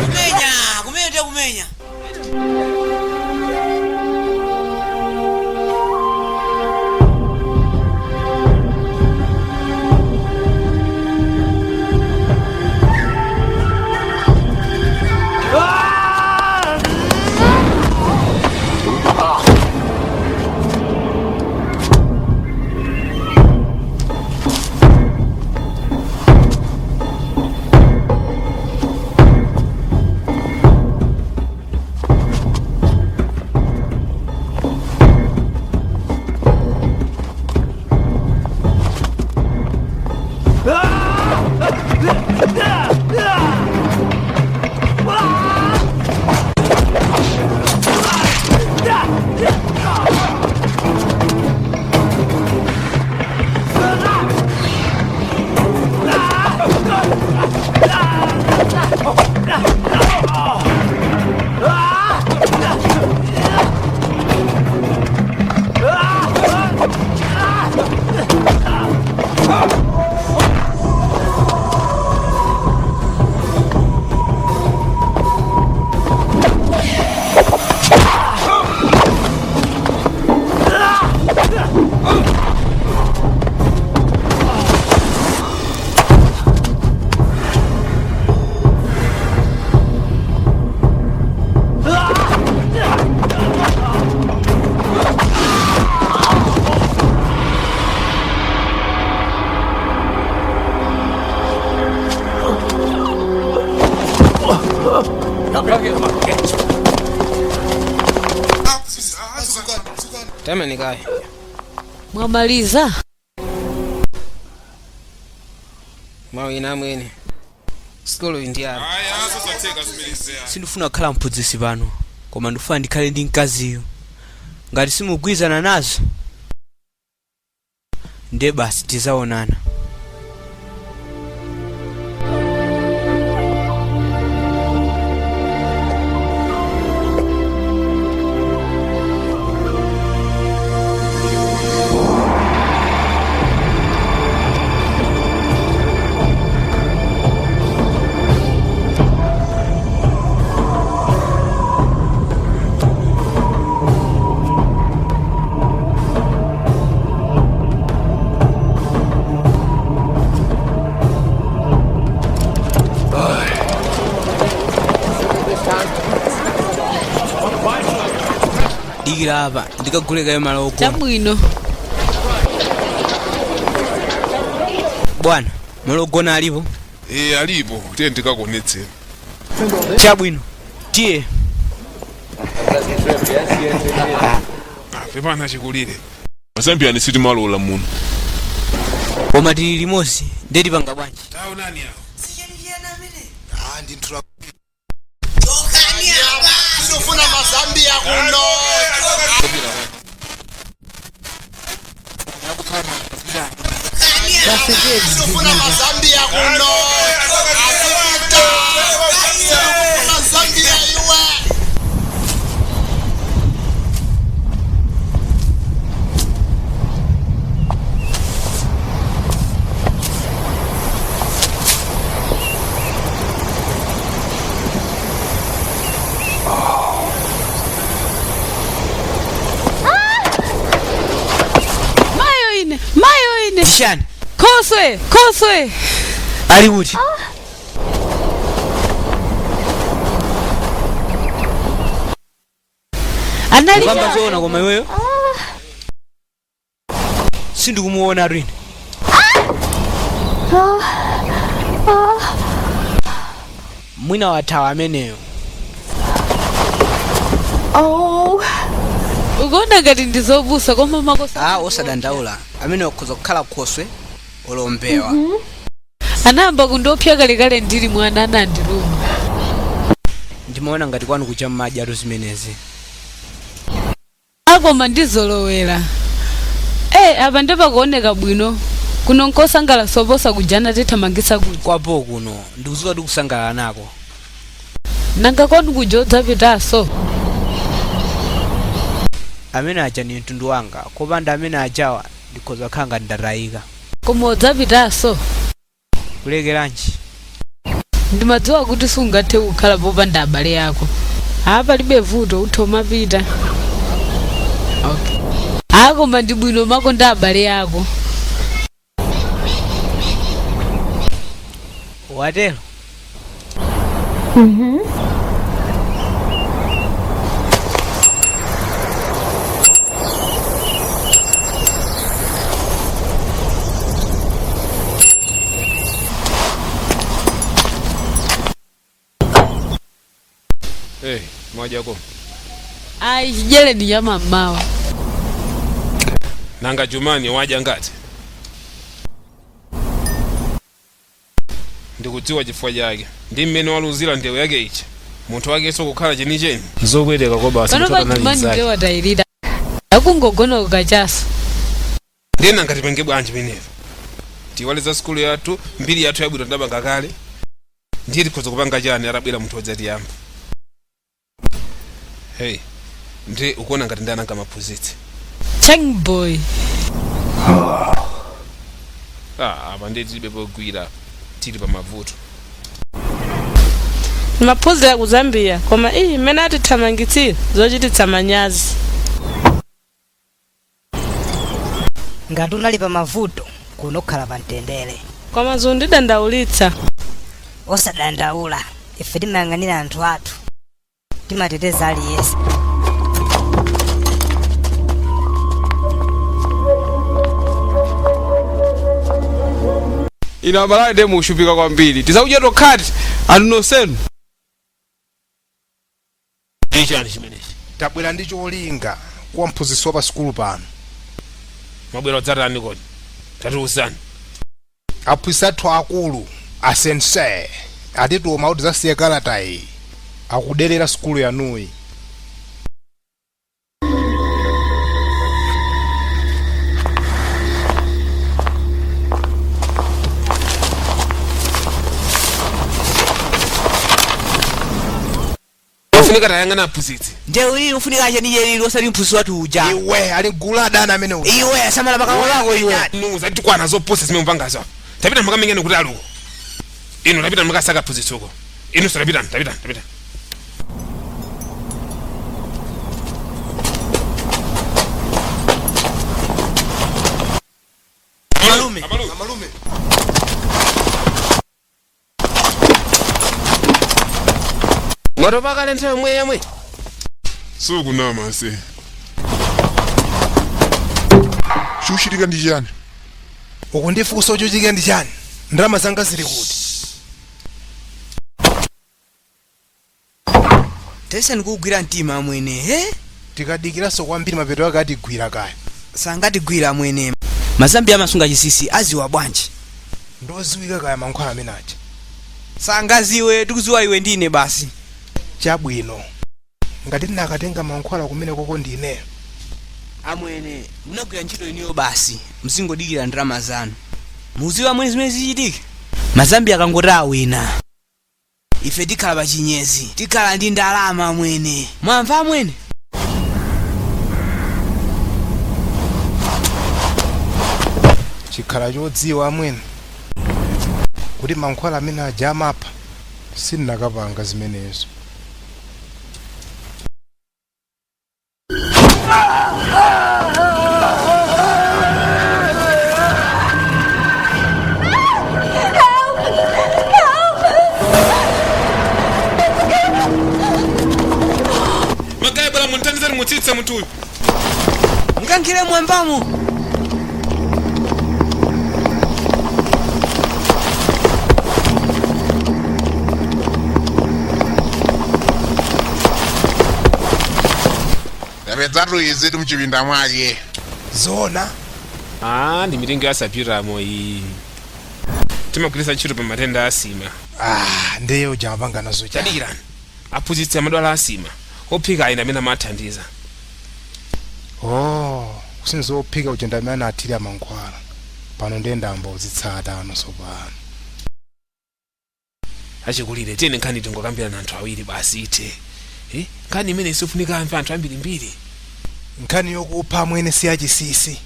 S8: Kumenya, kumenya, kumenya.
S10: Tamani kaye.
S6: Mwamaliza?
S10: Mwawina mwene. Sukulu ndi yako.
S8: Sindifuna kukhala mphunzitsi pano, koma ndifuna ndikhale ndi mkaziyo. Ngati simugwirizana nazo, ndiye basi tizaonana. Dikira apa, ndikagule kaye malo ogona.
S6: Chabwino.
S8: Bwana, malo ogona alipo?
S3: Eh, alipo, tiye ndikakuonetseni.
S8: Chabwino, tiye.
S3: Pepani chikulire, Mazambiyani sitimalola muno.
S8: Koma tili limodzi, ndiye tipanga bwanji?
S3: Taonani awo.
S2: Ndinthula.
S18: Ndinofuna Mazambia kuno. Sikufuna mazambia kuno azipita sikufuna zambia iwe.
S6: Mayo ine, mayo ine.
S8: Chani?
S6: Khoswe, khoswe.
S8: Ali kuti?
S6: Anali
S8: Ukamba zoona koma iweyo? Sindikumuona ine. Mwina wathawa ameneyo.
S16: Oh.
S6: Ukuona ngati ndizopusa koma makosa.
S7: Ah, osadandaula amene wakhoza kukhala khoswe olombewa.
S6: Anayamba kundiopsa kalekale ndili mwana anandiluma.
S8: Ndimaona ngati kwanu kuja mmadyatu zimenezi.
S6: Akoma ndizolowera. Eh, apa ndipakuoneka bwino. Kuno nkosangalatsa soposa kujana tithamangitsa kuja.
S8: Kwapo kuno ndikudziwa tikusangalala nako.
S6: Nanga kwanu kuja udzapitaso.
S8: Amene aja ni mtundu wanga, kopanda amene ajawa ndikhoza kukhala ngati ndatayika.
S6: Koma udzapitaso.
S8: Kulekeranji?
S6: Ndimadziwa kuti sungathe kukhala popanda abale ako. Apa palibe vuto utha umapita. Okay. Akoma ndi bwino makonda abale ako.
S8: Watero?
S16: Mhm.
S3: Hey, mwajako.
S6: Ayi chijere ni nyama mmawa.
S3: Nanga Jumani waja ngati? Ndikudziwa chifukwa chake. Ndi mmene waluzira ndewu yake ichi. Munthu wakenso kukhala chenicheni. Zobwereka kwa basi
S6: Pano pa Jumani ndiye watayirira. Akungogona kukachaso.
S3: Ndiye nanga tipange bwanji penepo. Tiwale za sukulu yathu, mbiri yathu yabwino tidapanga kale. Ndiye tikhoza kupanga chani atabwera munthu wodzatiyamba. Hey, ndiye ukuona ngati ndani angamaphunzitse.
S6: Chang boy.
S3: Ah, apa ndiye tilibe pogwira tili pa mavuto.
S19: Ndimaphunzira ku Zambia koma iyi mmene atithamangitsira zochititsa manyazi.
S13: Ngati unali pa mavuto kuno ukhala pa mtendere.
S19: Koma zundidandaulitsa.
S13: Osadandaula, ife timayang'anira anthu athu, timateteza aliyense.
S17: Inu Amalawi ndiye mukushupika kwambiri tizakudya tokhati anthu nonsenu.
S3: Ndi chani chimenechi?
S2: Tabwera ndi cholinga kwa mphunzitsi wa pa sukulu pano.
S3: Mwabwera kudzatani kodi? Tatiuzani.
S2: Aphunzitsi athu akulu a sensei atituma kuti tidzasiye kalata iyi akuderera sukulu yanuyi.
S3: Ofunika tayang'ana aphunzitsi.
S8: Ndewu iyi ufunika achenicheni osati mphunzitsi wathu uja.
S2: Iwe ali gulu adani amene uja.
S8: Iwe samala pakamwa pako iwe.
S3: Nuza tikwana zopusa zimene mupangazo apa. Tapita mukamenyane kuti aluko. Inu tapita mukasaka aphunzitsi uko. Inu tapita tapita tapita.
S8: Amalume.
S2: Amalume.
S3: Mwatopa kale nthawi yomwe yomwe.
S1: Sukunama se. Chikuchitika ndi chani?
S2: Ukundifunsa chochitika ndi chani? Ndalama zanga zili kuti?
S8: Tayesani kuugwira mtima amwene, he?
S2: Tikadikiranso kwambiri mapeto ake atigwira kaya.
S8: Sangatigwira amwene. Mazambia amasunga chinsinsi aziwa bwanji?
S2: Ndoziwika kaya mankhwala amene aja.
S8: Sangaziwe, tikuziwa iwe ndine basi.
S2: Chabwino. Ngati ndinakatenga mankhwala kumene koko ndineyo.
S8: Amwene, munagwira ntchito iniyo basi, mzingodikira ndalama zanu. Muziwa amwene zimene zichitike? Mazambi akangoti awina, ife tikhala pachinyezi, tikhala ndi ndalama amwene. Mwamva amwene?
S2: Chikhala chodziwa amwene kuti mankhwala amene aja amapha, sindinakapanga zimenezo.
S3: Magayi, bwera mundithandizeni mutsitse munthuyu.
S8: Mukankhire mwambamo.
S18: Tapedzatu izi mchipinda mwake.
S2: Zona.
S3: Ah, ndi mitengo ya sapiramo iyi, timagwiritsa ntchito pa matenda a asima.
S2: Ah, ndiye uja amapanga nazo cha
S3: Tadikirani, aphunzitsi amadwala asima, ophika ayina amene amathandiza.
S2: Oh, kusinza ophika uja ndi amene anathira mankhwala. Pano ndiye ndayamba kuzitsata ano tsopano.
S3: Achikulire, tiyeni nkhani tingokambirana anthu awiri basi ite. Eh? Nkhani imene isifunika amve anthu ambirimbiri.
S2: Nkhani yokupha amwene si yachinsinsi.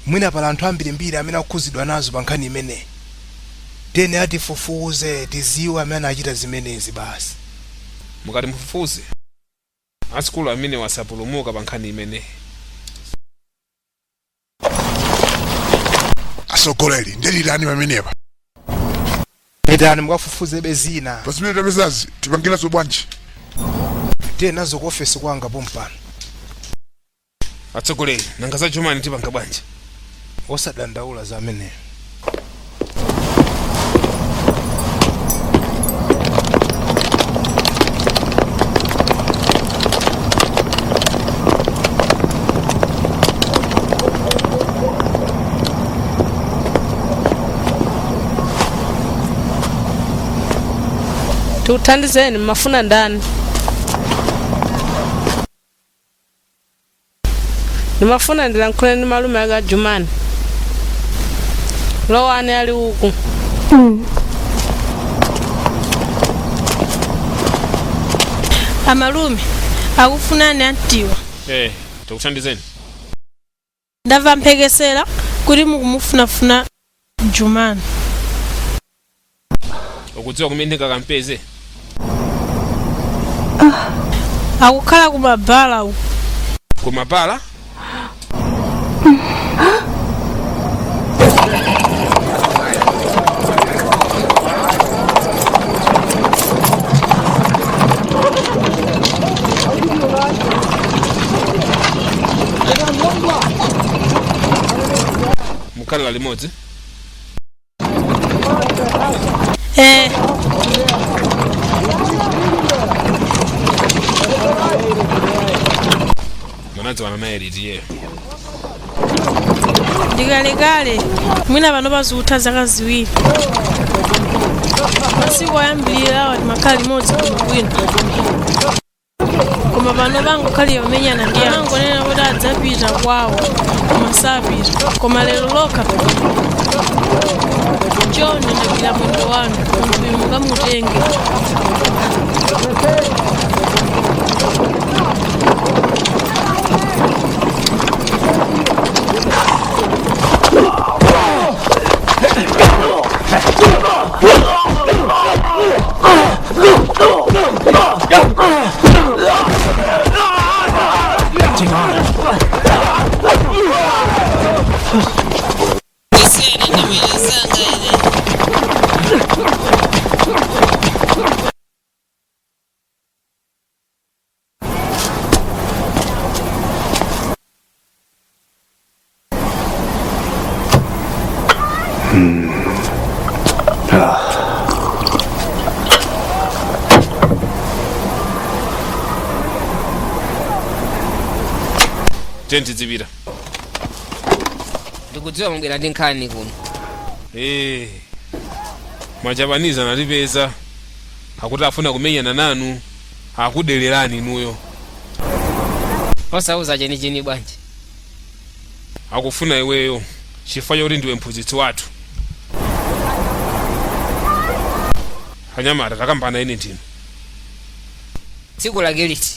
S2: Mwina pali anthu ambirimbiri amene akukhuzidwa nazo pa nkhani imeneyi. Tiyeni atifufuze tiziwe amene anachita zimenezi basi.
S3: Mukati mufufuze, asukulu amene wasapulumuka pa nkhani imeneyi.
S18: Atsogoleri, ndetitani pamenepa?
S2: Pitani mukafufuzebe zina.
S18: Pa zimene tapezazi tipangiranso bwanji?
S2: Tiye nazo ku ofesi kwanga pompano.
S3: Atsogoleri, nanga za Jumani tipanga bwanji?
S2: Osadandaula za ameneyo.
S19: Tikuthandizeni, mmafuna ndani? Ndimafuna ndilankhule ndi malume ake a Jumani. Lowani, ali uku.
S20: Amalume, akufunani antiwa.
S3: Eh, tikuthandizeni.
S20: Ndamva mphekesera kuti mukumufunafuna Jumani.
S3: Ukudziwa kumene ndingakampeze?
S20: Akukhala kumabala uku.
S3: Kumabala? Mukhalira limodzi?
S20: Eh.
S3: Munadziwana naye liti iyeyo?
S20: Ndikalekale, mwina pano pazikutha zaka 2. Masiku oyambirira awa timakhala limodzi bwinobwino, koma pano pangokhalira kumenyana ndi anthu. Angonena kuti adzapita kwawo koma sapita. Koma lero lokha chonde ndagwira mwendo wanu, munthuyu mukamutenge.
S3: Tiyeni tizipita.
S11: Ndikudziwa mubwera ndi nkhani kuno.
S3: Eh, Majapanizi anatipeza, akuti afuna kumenyana nanu, akudelerani inuyo.
S11: Osauza chenicheni bwanji?
S3: Akufuna iweyo chifukwa choti ndiwe mphunzitsi wathu. Anyamata, takambana ine ndinu.
S11: Tsiku lake liti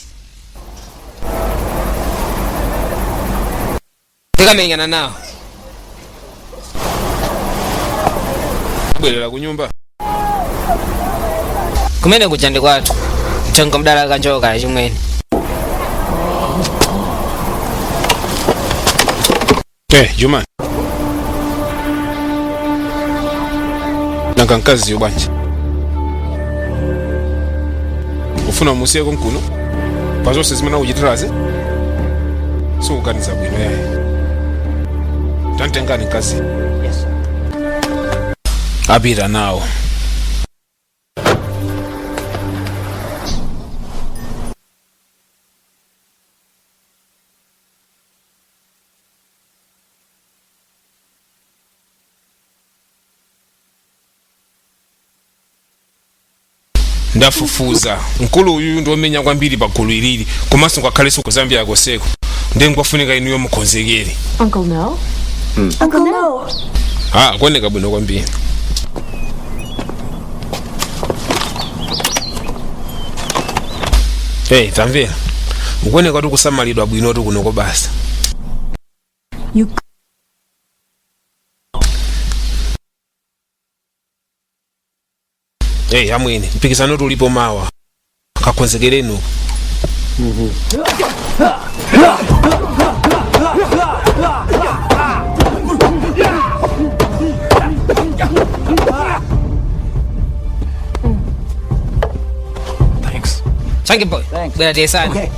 S11: tikamenyana nawo?
S3: Bwerera ku nyumba.
S11: Kumene kuja ndi kwathu, mthengo mdala kanjoka chimwene.
S3: Eh, Juma. Nanga mkaziyo bwanji? Ufuna umusiye konkuno? Pa zonse zimene akuchitirazi? Sikuganiza bwino yayi. Tamtengani mkazi.
S13: Yes, sir.
S3: Apita nawo. Ndafufuza, mkulu uyu ndiomenya kwambiri pa gulu ilili, komanso ngakhalenso ku Zambia koseko, ndiye nkwafunika inuyo mukonzekere.
S16: Uncle No? Uncle No.
S3: Ah, kuoneka bwino kwambiri. Hey, tamvera, ukuoneka kuti kusamalidwa bwinotu kunoko basa.
S16: You
S3: Hey, amwene, mpikisano tulipo mawa, kakonzekereni.
S11: Thanks. Chunky boy. Bwera tiyesane.
S13: Okay.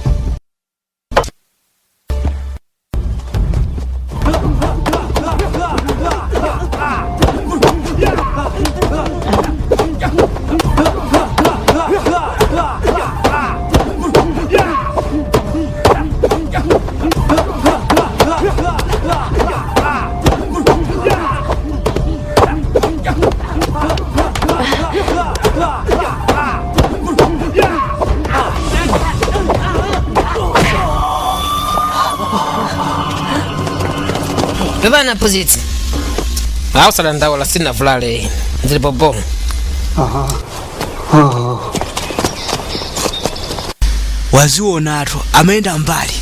S11: Pepani aphunzitsi. Osadandaula, sinavulale, ndili bobo.
S8: Wazionatu amayenda mbali.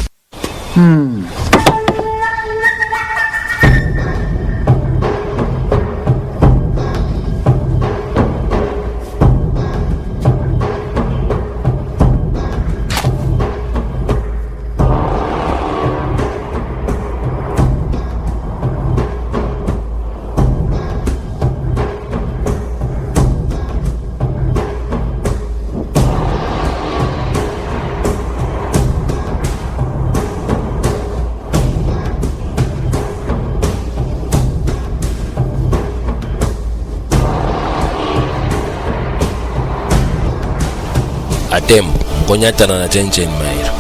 S12: Atembo nkonyatana na chencheni mairo.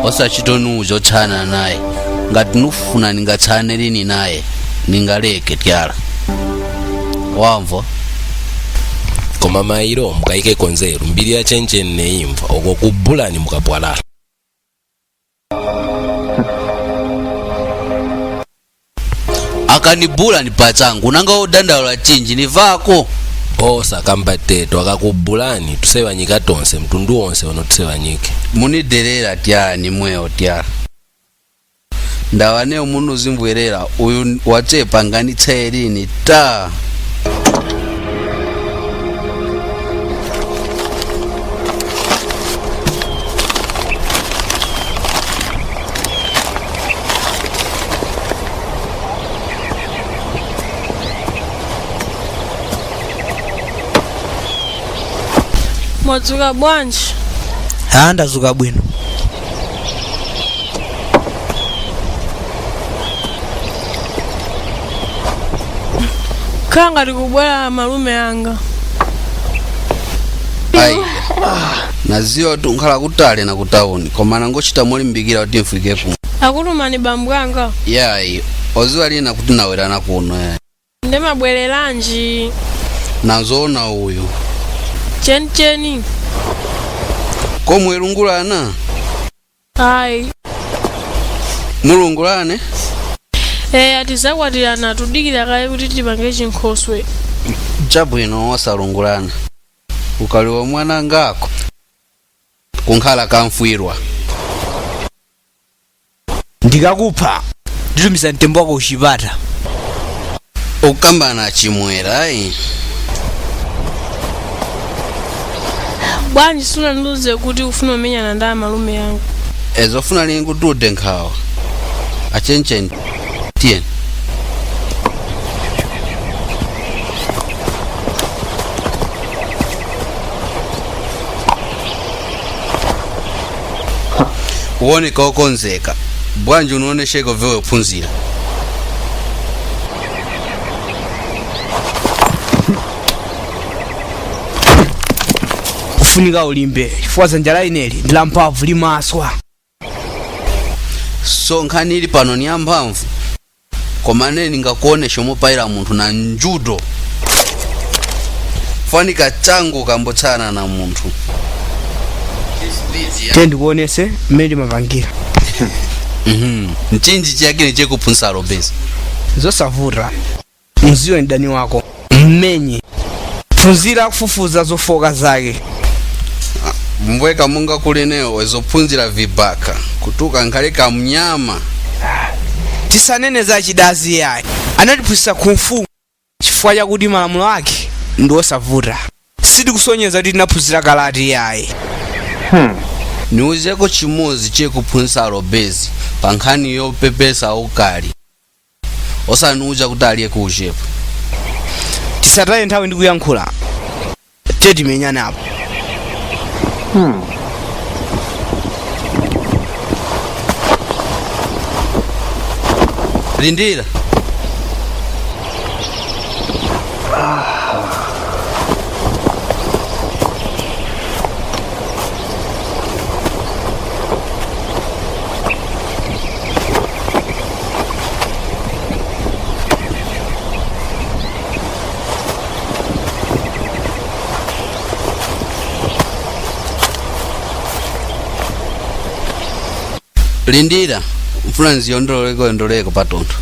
S7: Osachitonuza otchana naye ngati nufuna ningatchane lini naye, ningaleke tyala wamva.
S12: Koma mairo mukayikeko nzeru, mbiri ya chencheni neimva oko kubulani mukapwalala.
S7: Akanibula ni pachangu, nanga odandaula chinji nivako.
S12: Osakamba teto, akakubulani tusewanyika tonse, mtundu wonse uno tusewanyike.
S7: Muniderera tyala nimweyo tyala ndawaneyo munuzimbwerera uyu wachepa nganitsaye lini ta.
S20: Mwadzuka bwanji?
S8: Ha, ndadzuka bwino.
S20: Khala ngati kubwera malume anga.
S7: Ayi, naziwa kuti unkhala kutali na kutawuni, koma nangochita molimbikira kuti mfike kuno.
S20: Akutumani bambo anga?
S7: Yayi, oziwa lina kuti nawerana kuno yayi.
S20: Ndimabwereranji?
S7: Nazoona uyu.
S20: Chenicheni.
S7: Komwe lungulana?
S20: Ayi.
S7: Mulungulane?
S20: Eh, tizakwatirana, tudikira kaye kuti tipange chinkhoswe.
S7: Chabwino, wasalungulana. Ukaliwa mwana ngako kunkhala kamfwirwa.
S8: Ndikakupha nditumiza mtembo wako kuchipata.
S7: Ukukambana chimwera ayi.
S20: Bwanji sunandiuze kuti ufuna umenyana ndi amalume yangu?
S7: Ezofuna lingutude nkhawa. Achenchen, tiyeni. Uoneka okonzeka bwanji, unaonesheka vewe phunzira.
S8: Kufunika ulimbe chifukwa dzanja la ineli ndi lamphamvu, limaswa.
S7: So nkhani ili pano ni yamphamvu, koma ine ndingakuonesha mopayira munthu na njudo. Fanika changu kambotsana na munthu.
S8: Te ndikuonese mmene timapangira.
S7: Mchinji chiyakini chekuphunzira lobezi.
S8: Zosavuta, mziwe mdani wako, mmenye, phunzira kufufuza zofoka zake.
S7: Mbweka munga kulinewo wezophunzira vibaka kutuka nkhale kamnyama.
S8: Tisanene za chidazi yayi, anatiphunzitsa kung fu chifukwa chakuti malamulo ake ndi osavuta. Sitikusonyeza kuti tinaphunzira karate yayi.
S7: Niuzeko chimodzi chekuphunzitsa lobezi pa nkhani yopepesa ukali, osaniuza kuti aliye kuuchepa.
S8: Tisataye nthawi ndi kuyankhula, te timenyane apo.
S7: Lindira. Lindira, mfuna nziyondololeko yondoleko patontho.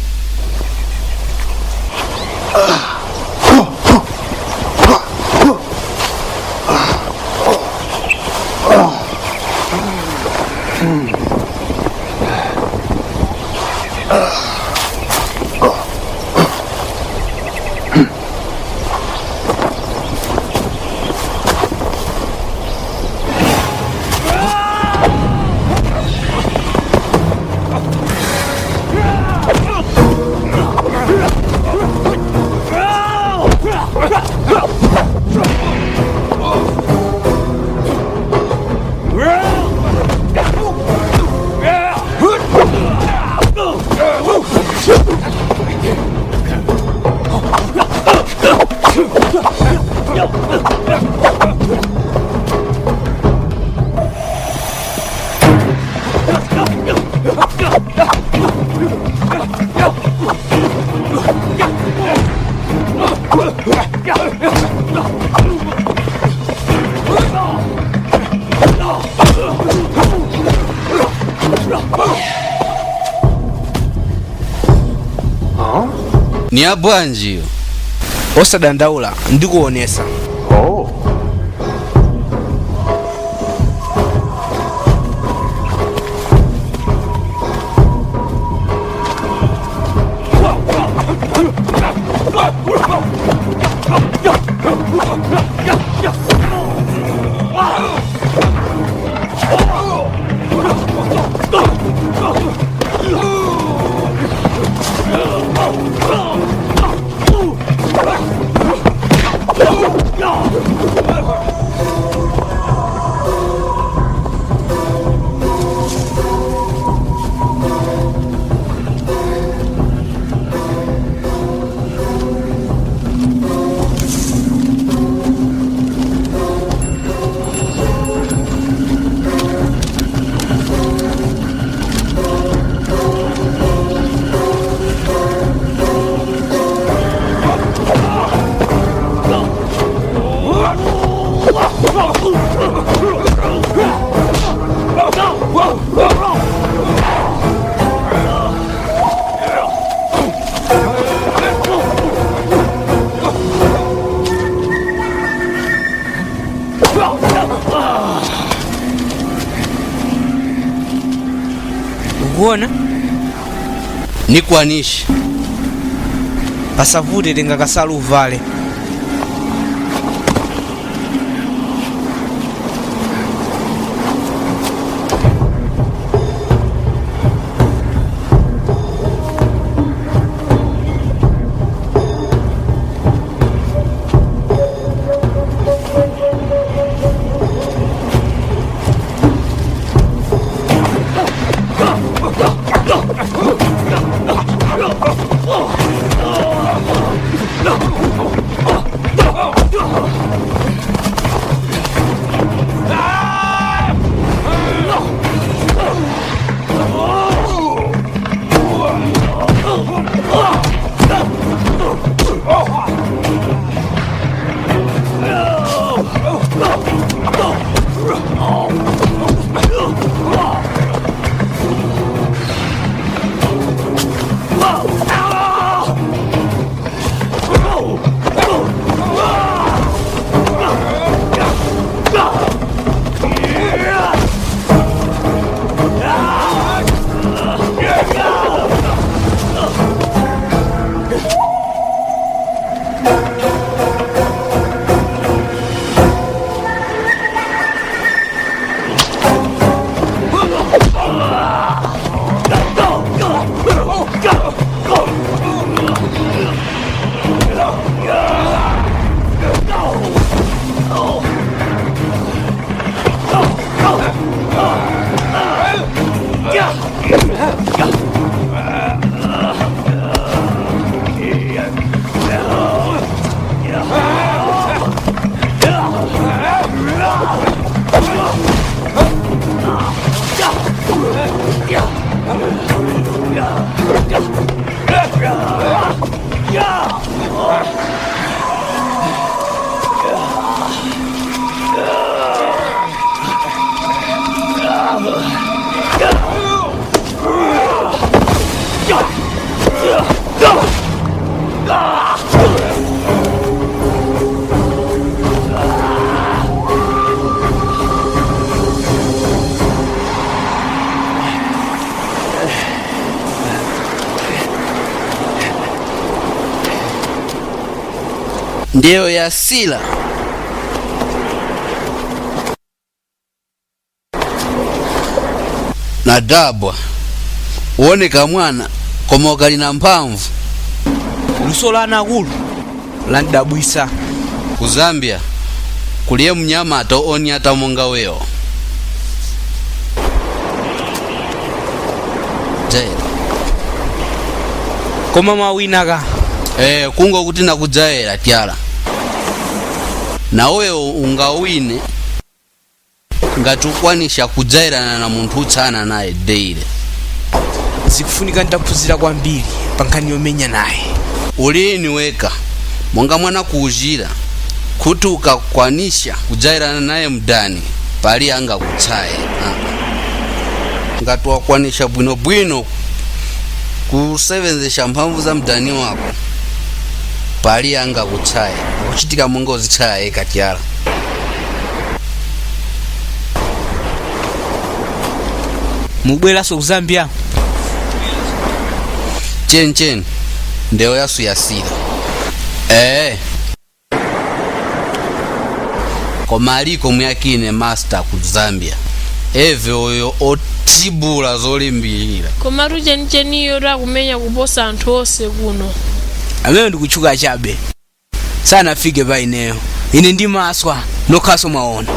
S7: Ni ya bwanjiyo?
S8: Osadandaula, ndikuonesa.
S5: Oh.
S8: Ukuona?
S7: Nikwanishe.
S8: Pasavute, tenga kasalu uvale.
S7: Ndiyo yasila. Nadabwa uoneka mwana koma ukali na mphamvu.
S8: Luso la anakulu landidabwisa.
S7: Ku Zambia kuliye mnyamata onyata monga wewo. Jaira.
S8: Koma mwawinaka.
S7: Kungo kuti nakudzaera tyala. Nawewo ungawine ngati ukwanisha kudzairana na munthu utsana naye deile.
S8: Zikufunika nitaphunzira kwambiri pa nkhani yomenya naye.
S7: Ulini weka monga mwana kuuzira kuti ukakwanisha kudzairana naye mdani pali angakutsaye. Ngati wakwanisha bwinobwino kusevenzesha mphamvu za mdani wako pali angakutsaye, akuchitika monga uzitsaya katyala.
S8: Mubweranso ku Zambia?
S7: Chenchen ndewo yasuyasira. Koma aliko muyakine master ku Zambia eve oyo otibula zolimbirira.
S20: Komatu chenicheniyo takumenya kuposa anthu onse kuno.
S8: Amene ndikutchuka chabe sanafike pa ineyo. Ine ndimaswa nokhaso mwaona.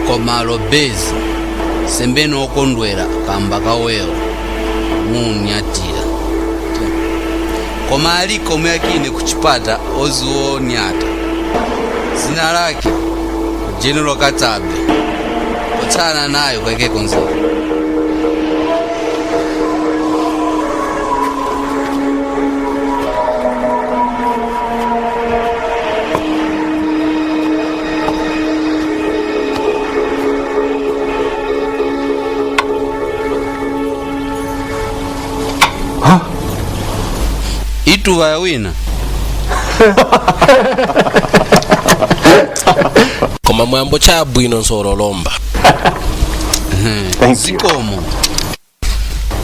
S7: Koma lobezi sembeni okondwera kamba kawewo munyatira. Koma aliko muyakine kuchipata oziwonyata zina lake General Katsabe kutsana nayo kweke konzera. Situva wina.
S12: Koma mwambo chabwino nsoro lomba.
S7: Zikomo.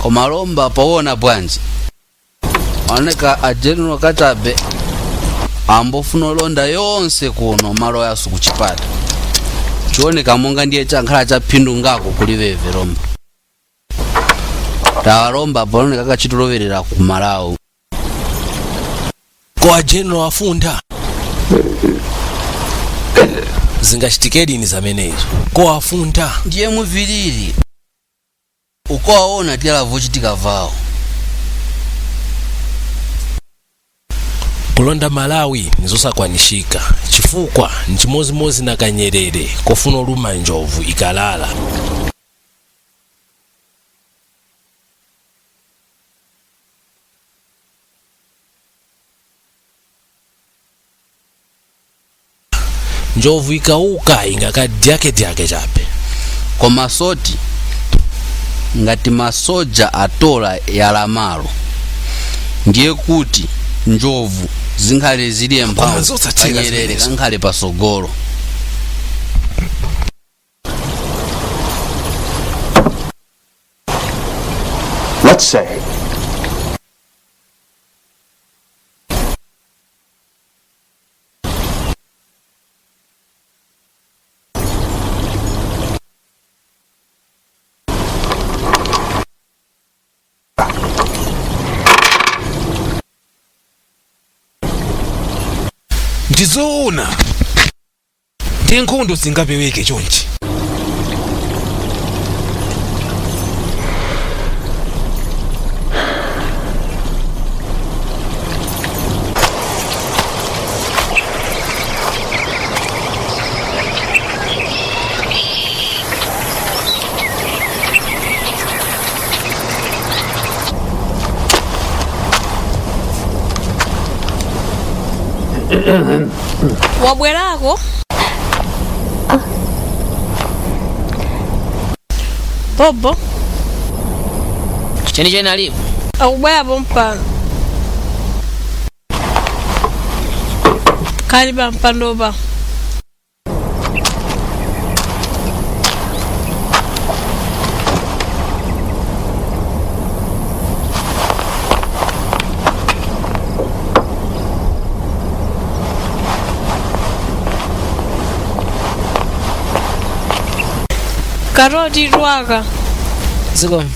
S7: Koma lomba powona bwanji. Oneka a General Katabe ambofuna olonda yonse kuno malo yasu kuchipata. Chioneka monga ndiye chankhala cha phindu ngako kuli veve lomba. Tawalomba paoneka kachituloverera ku Malawi.
S12: Kwa General afunda. Zingachitike lini zamenezo? Ko afunda.
S7: Ndiye muvilili. Ukowaona tiyalavochitika vawo.
S12: Kulonda Malawi nizosakwanishika chifukwa nchimozimozi na kanyerere kofuna oluma njovu ikalala. Njovu ikauka ingakadyakedyake chape.
S7: Koma soti ngati masoja atola yalamalo ndiye kuti njovu zinkhale ziliye mphamvu kanyerere kankhale pasogolo.
S5: Let's say
S3: Ndizoona ndi nkhondo zingapeweke chonchi.
S20: Wabwerako bobo.
S11: Chenicheni alipo.
S20: Akubwera pompano kali pa mpandopa. Karoti twaka.
S11: Zikomo.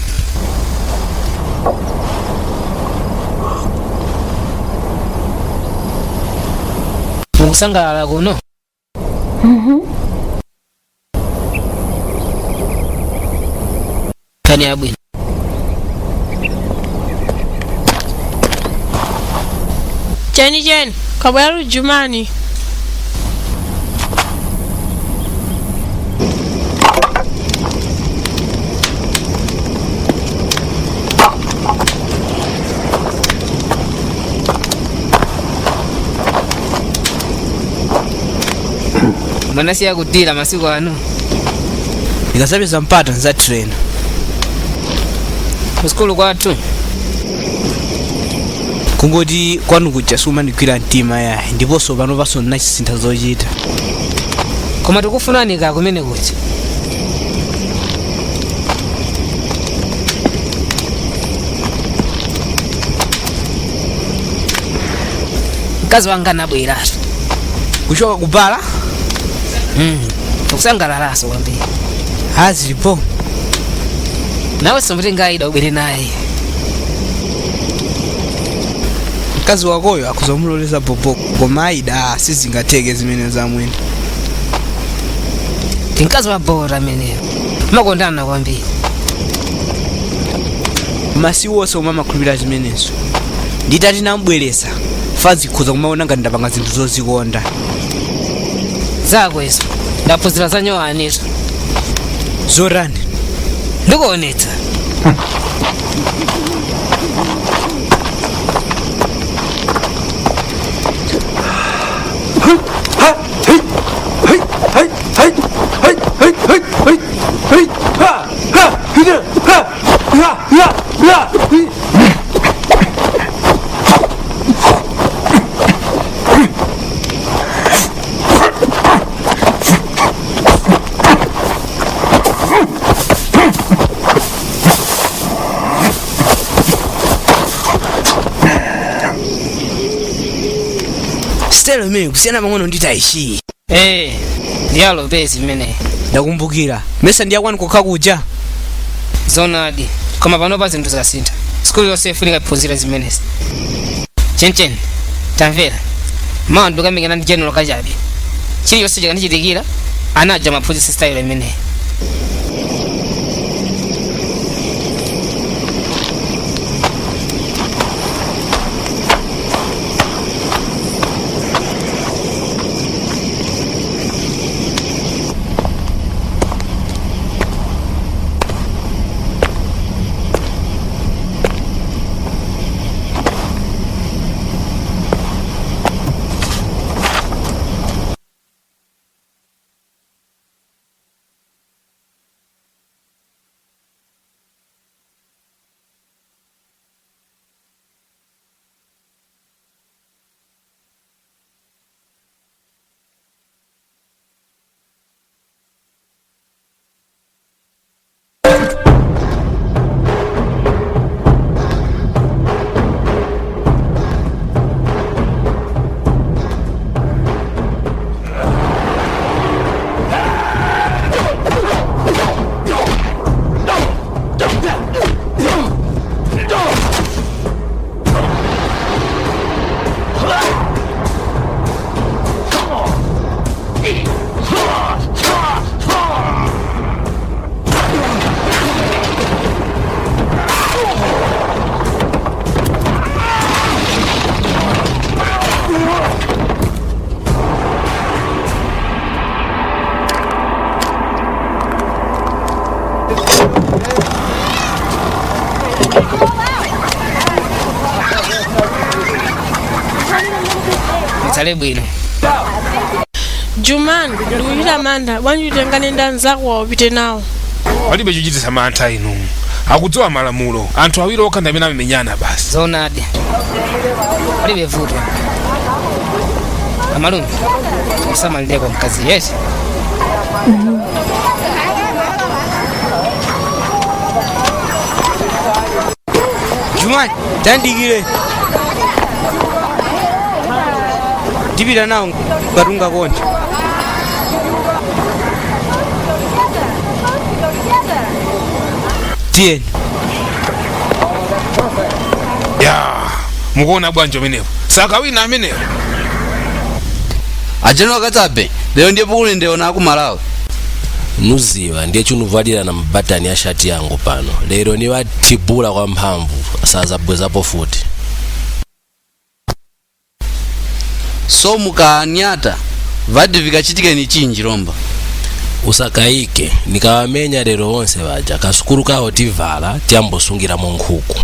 S11: Mukusangalala kuno? Kani abwino.
S20: Cheni cheni kabwera Jumani.
S11: Mwanasiya kutira masiku ano.
S8: Ndikasapeza mpata nzatirena.
S11: Kusikulu kwathu.
S8: Kungoti kwanu kuja sumandigwira mtima yayi, ndiponso pano paso ndinachisintha zochita.
S11: Koma tikufunani ka kumene kuja. Mkazi wanga anabweratu.
S8: Kuchoka kubala?
S11: Tikusangalalaso kwambiri.
S8: Azilipo.
S11: Nawe somutenga Aida ubwere naye.
S8: Mkazi wakoyo akuzomuloleza bobo koma Aida sizingatheke zimene zamwene.
S11: Ndi mkazi wa bora ameneyo. Makondana kwambiri.
S8: Masiku onse omwe amakhulupirira zimenezo. Nditati nambweresa, fazi khuza kumaona ngati ndapanga zinthu zozikonda.
S11: Zako izo. Ndaphunzira za nyowanizo.
S8: Zorani.
S11: Ndikuonetsa.
S8: Style imene kusiyana pang'ono ndi taichi.
S11: Eh, ndiyalo pezi imeneyi.
S8: Ndakumbukira. Mesa ndiyakwanu kokha kuja.
S11: Zonadi, koma panopa zinthu zasintha. Sukulu yonse ifunika iphunzire zimenezi. Chenchen, tamvera. Mawa ndikamenyana ndi General Kachabe. Chilichonse chikandichitikira, anaja maphunzitsa style imeneyi. Mutsale bwino.
S20: Jumani, ndikuchita mantha, bwanji utengane ndi anzako upite nawo.
S3: Palibe chochititsa mantha inu. Akudziwa malamulo. Anthu awiri okha ndi amene amamenyana basi.
S11: Zonadi, palibe vuto. Amalume, musamalireko mkazi yes.
S8: Jumani, tandikire. Ndipita nawo ngati ungakonde. Tiyeni.
S3: Ya, mukuona bwanji amenepo? Sakawina amenepo.
S7: A General Kachabe, lero ndiye pukuli ndiona ku Malawi.
S12: Nuziva ndiye chunuvalira na mabatani a shati yangu pano. Lero niwathibula kwa mphamvu, sazabwezapo futi.
S7: So mukanyata vadi vikachitike ni chinji lomba.
S12: Usakayike, nikawamenya lero onse vaja, kasukulu kawo tivala tiyambosungiramo nkhuku.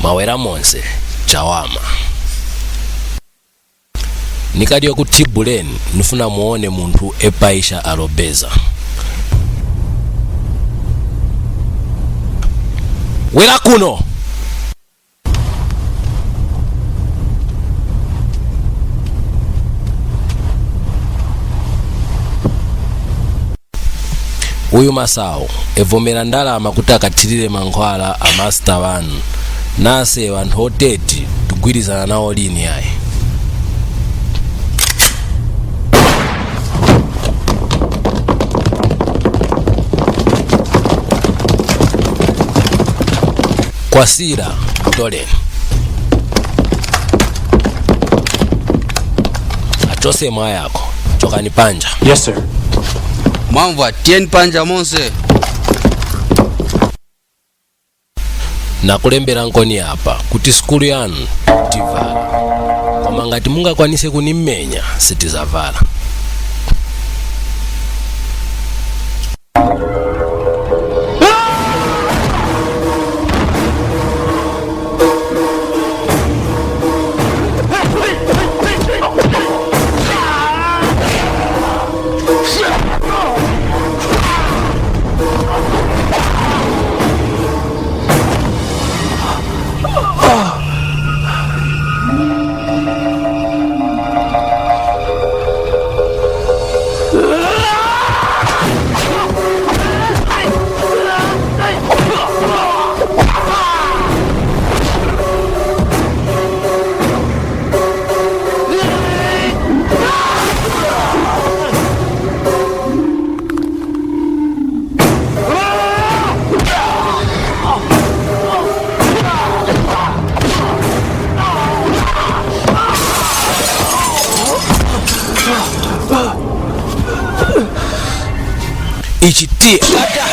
S12: Mawera monse chawama nikadiwa ku tibuleni nifuna muone munthu epaisha alobeza. Wera kuno. Uyu Masawu evomera ndalama kuti akathirire mankhwala a master wanu. Nase wanthu oteti tigwirizana nawo lini ayi. Kwasira toleni. Achose mwayako chokani panja.
S5: Yes sir.
S7: Mwamva tiyeni panja monse.
S12: Nakulembera nkoni apa kuti sukulu yanu tivala, koma ngati mungakwanise kunimenya sitizavala. Ichi tiye ata.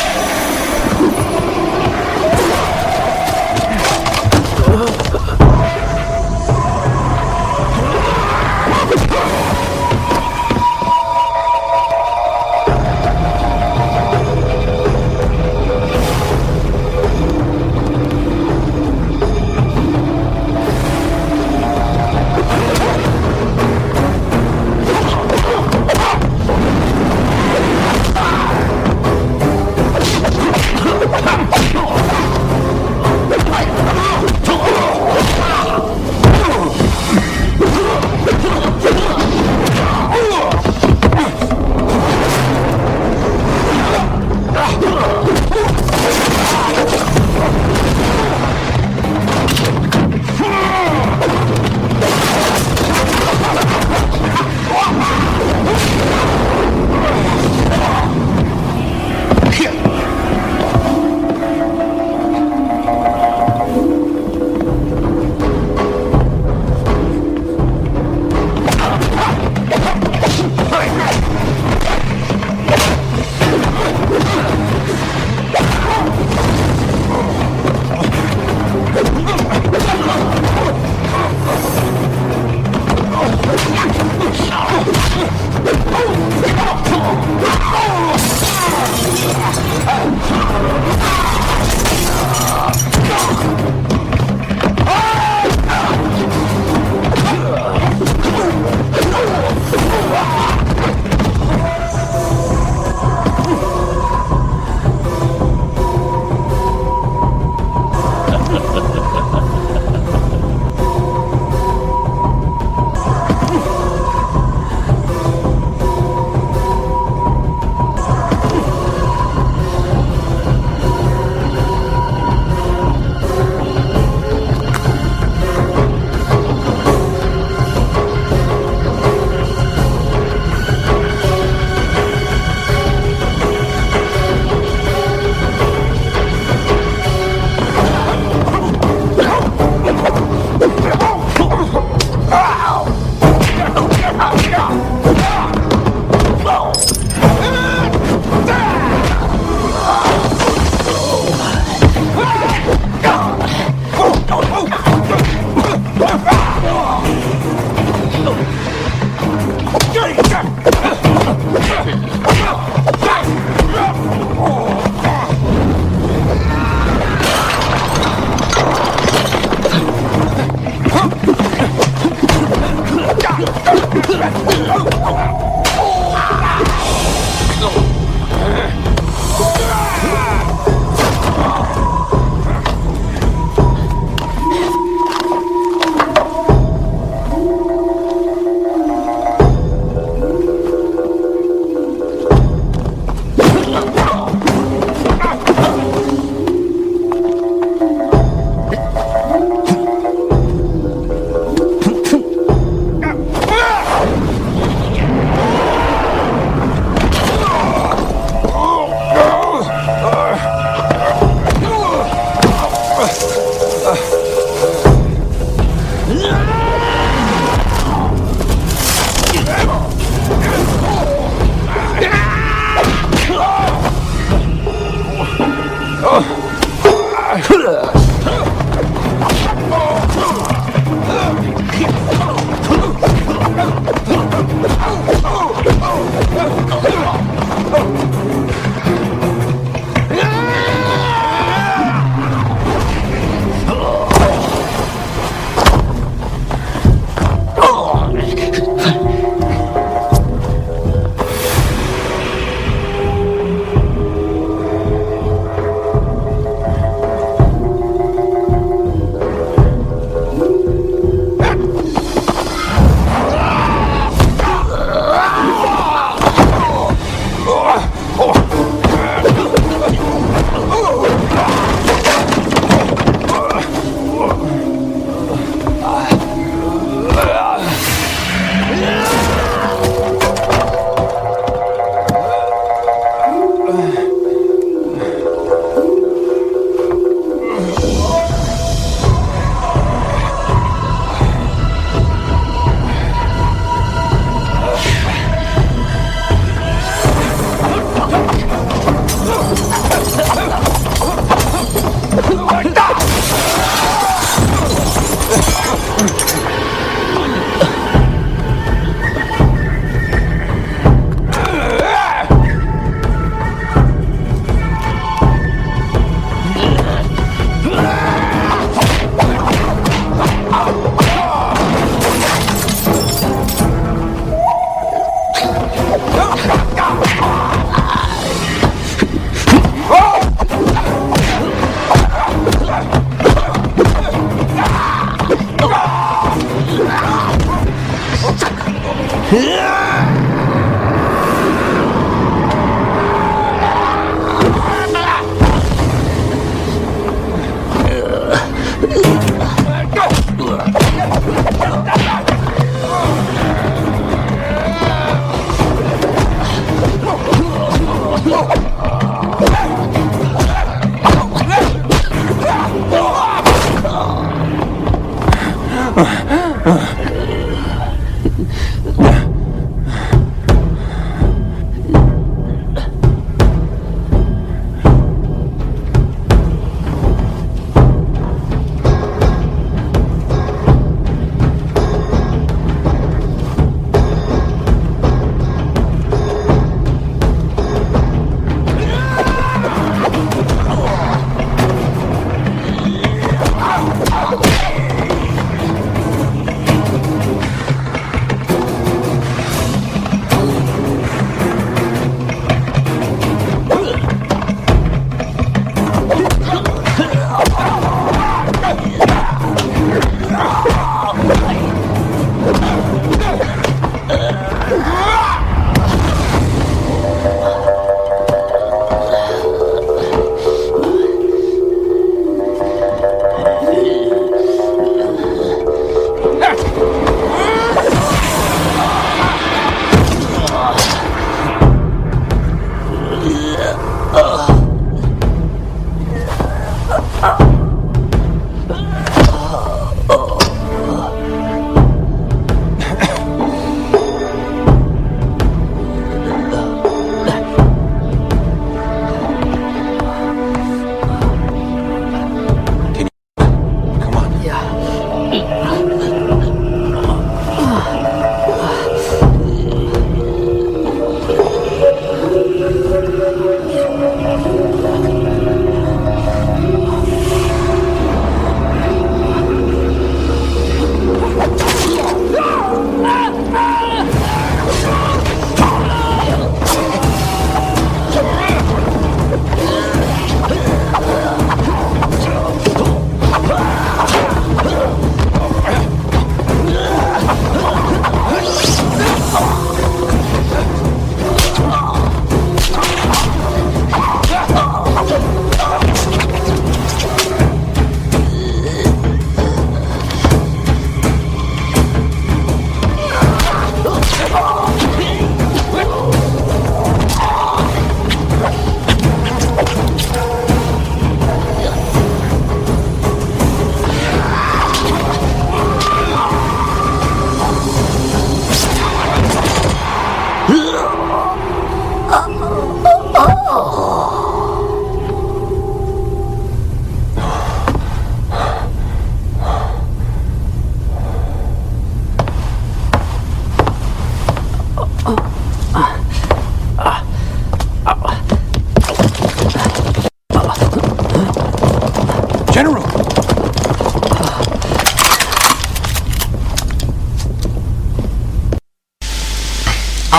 S5: General!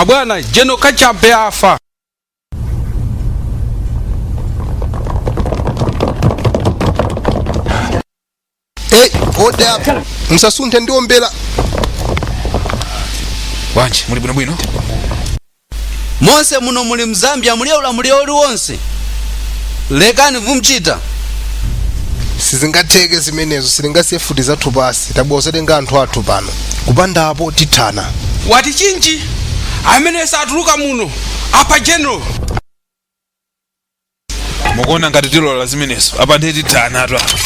S17: Abwana General Kachabe afa.
S2: Hey, hold up. Msasunthe ndiombera.
S3: Bwanji muli bwinobwino?
S7: Monse muno muli mZambia muli ulamuliro uliwonse. Lekani vumchita.
S2: Sizingatheke zimenezo, sitingasiye mfuti zathu pasi, tabwera kuzatenga anthu athu pano. Kupanda apo tithana.
S17: Wati chinji amene satuluka muno apa General.
S3: Mukuona ngati tilola zimenezo apa ndiye tithanatu apa.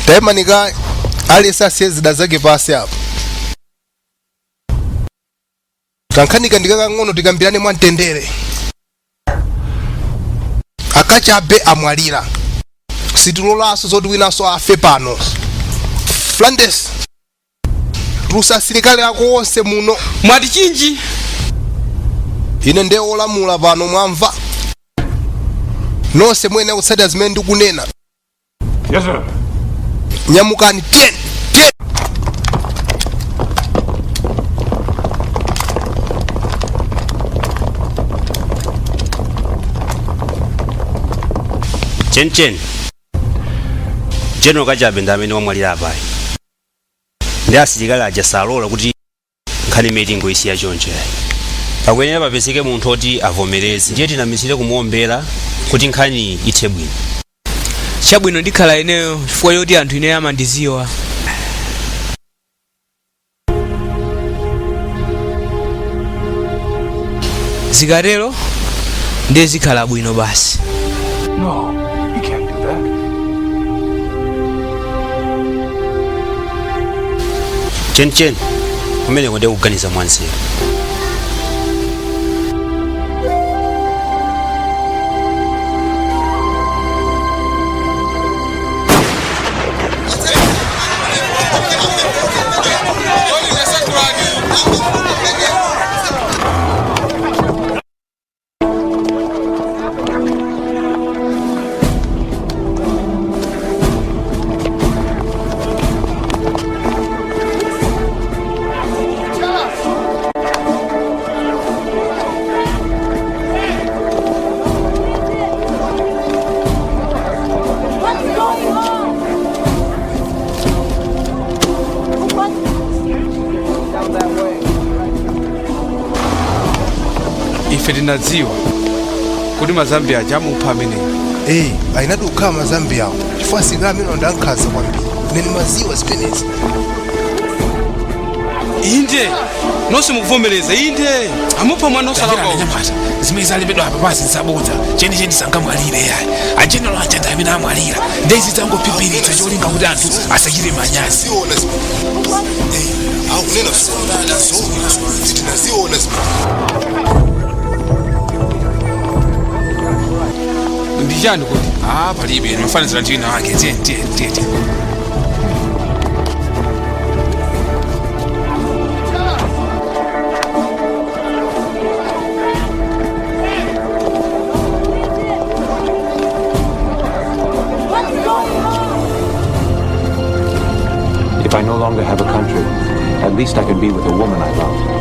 S2: Taimanika aliyense asiye zida zake pasi apo. Kankhanika ndikakang'ono tikambirane mwamtendere. Akachabe amwalira. Sitilolanso zoti winanso afe pano. Flandes, tulusa asilikali ako onse muno.
S17: Mwati chinji?
S2: Ine ndiye wolamula pano mwamva? Nonse muyenera kutsatira zimene ndikunena.
S5: Yes, sir.
S2: Nyamukani, tiyeni, tiyeni.
S14: Chenicheni General Kachabe ndi amene wamwalira apayi ndi asilikali aja salola kuti Nkhani imene tingoyisiya choncho yayi. Pakuyenera papezeke munthu oti avomereze, ndiye tinamizire kumuombera kuti nkhani ithe bwino.
S8: Chabwino, ndikhala ineyo chifukwa choti anthu ineyo amandiziwa. Zikatero ndiye zikhala bwino basi.
S5: No, you can't do that.
S14: Chenicheni kumeneko ndiye kuganiza mwanzeru.
S17: Ife tinadziwa kuti Mazambia aja amupha ameneyo.
S2: Eh, ayinati kukhala Mazambiyawo chifukwa asilikali amene ndi ankhanza kwambiri. Ine ndimaziwa zimenezi.
S17: Inde, nonse mukuvomereza, inde amupha mwana osalakwa.
S3: Anyamata, zimene zalembedwa apa pasi nzabodza. Chenicheni sangamwalire yayi. Ajenero aja ndi amene amwalira, ndezi zangophiphiritsa cholinga kuti anthu asachite manyazi.
S2: Akunena tinaziona.
S17: Ndi chani kuti?
S3: Ah, palibe, ndimafanizira ndi wina wake. Tiye, tiye, tiye, tiye.
S5: If I no longer have a country, at least I can be with a woman I love.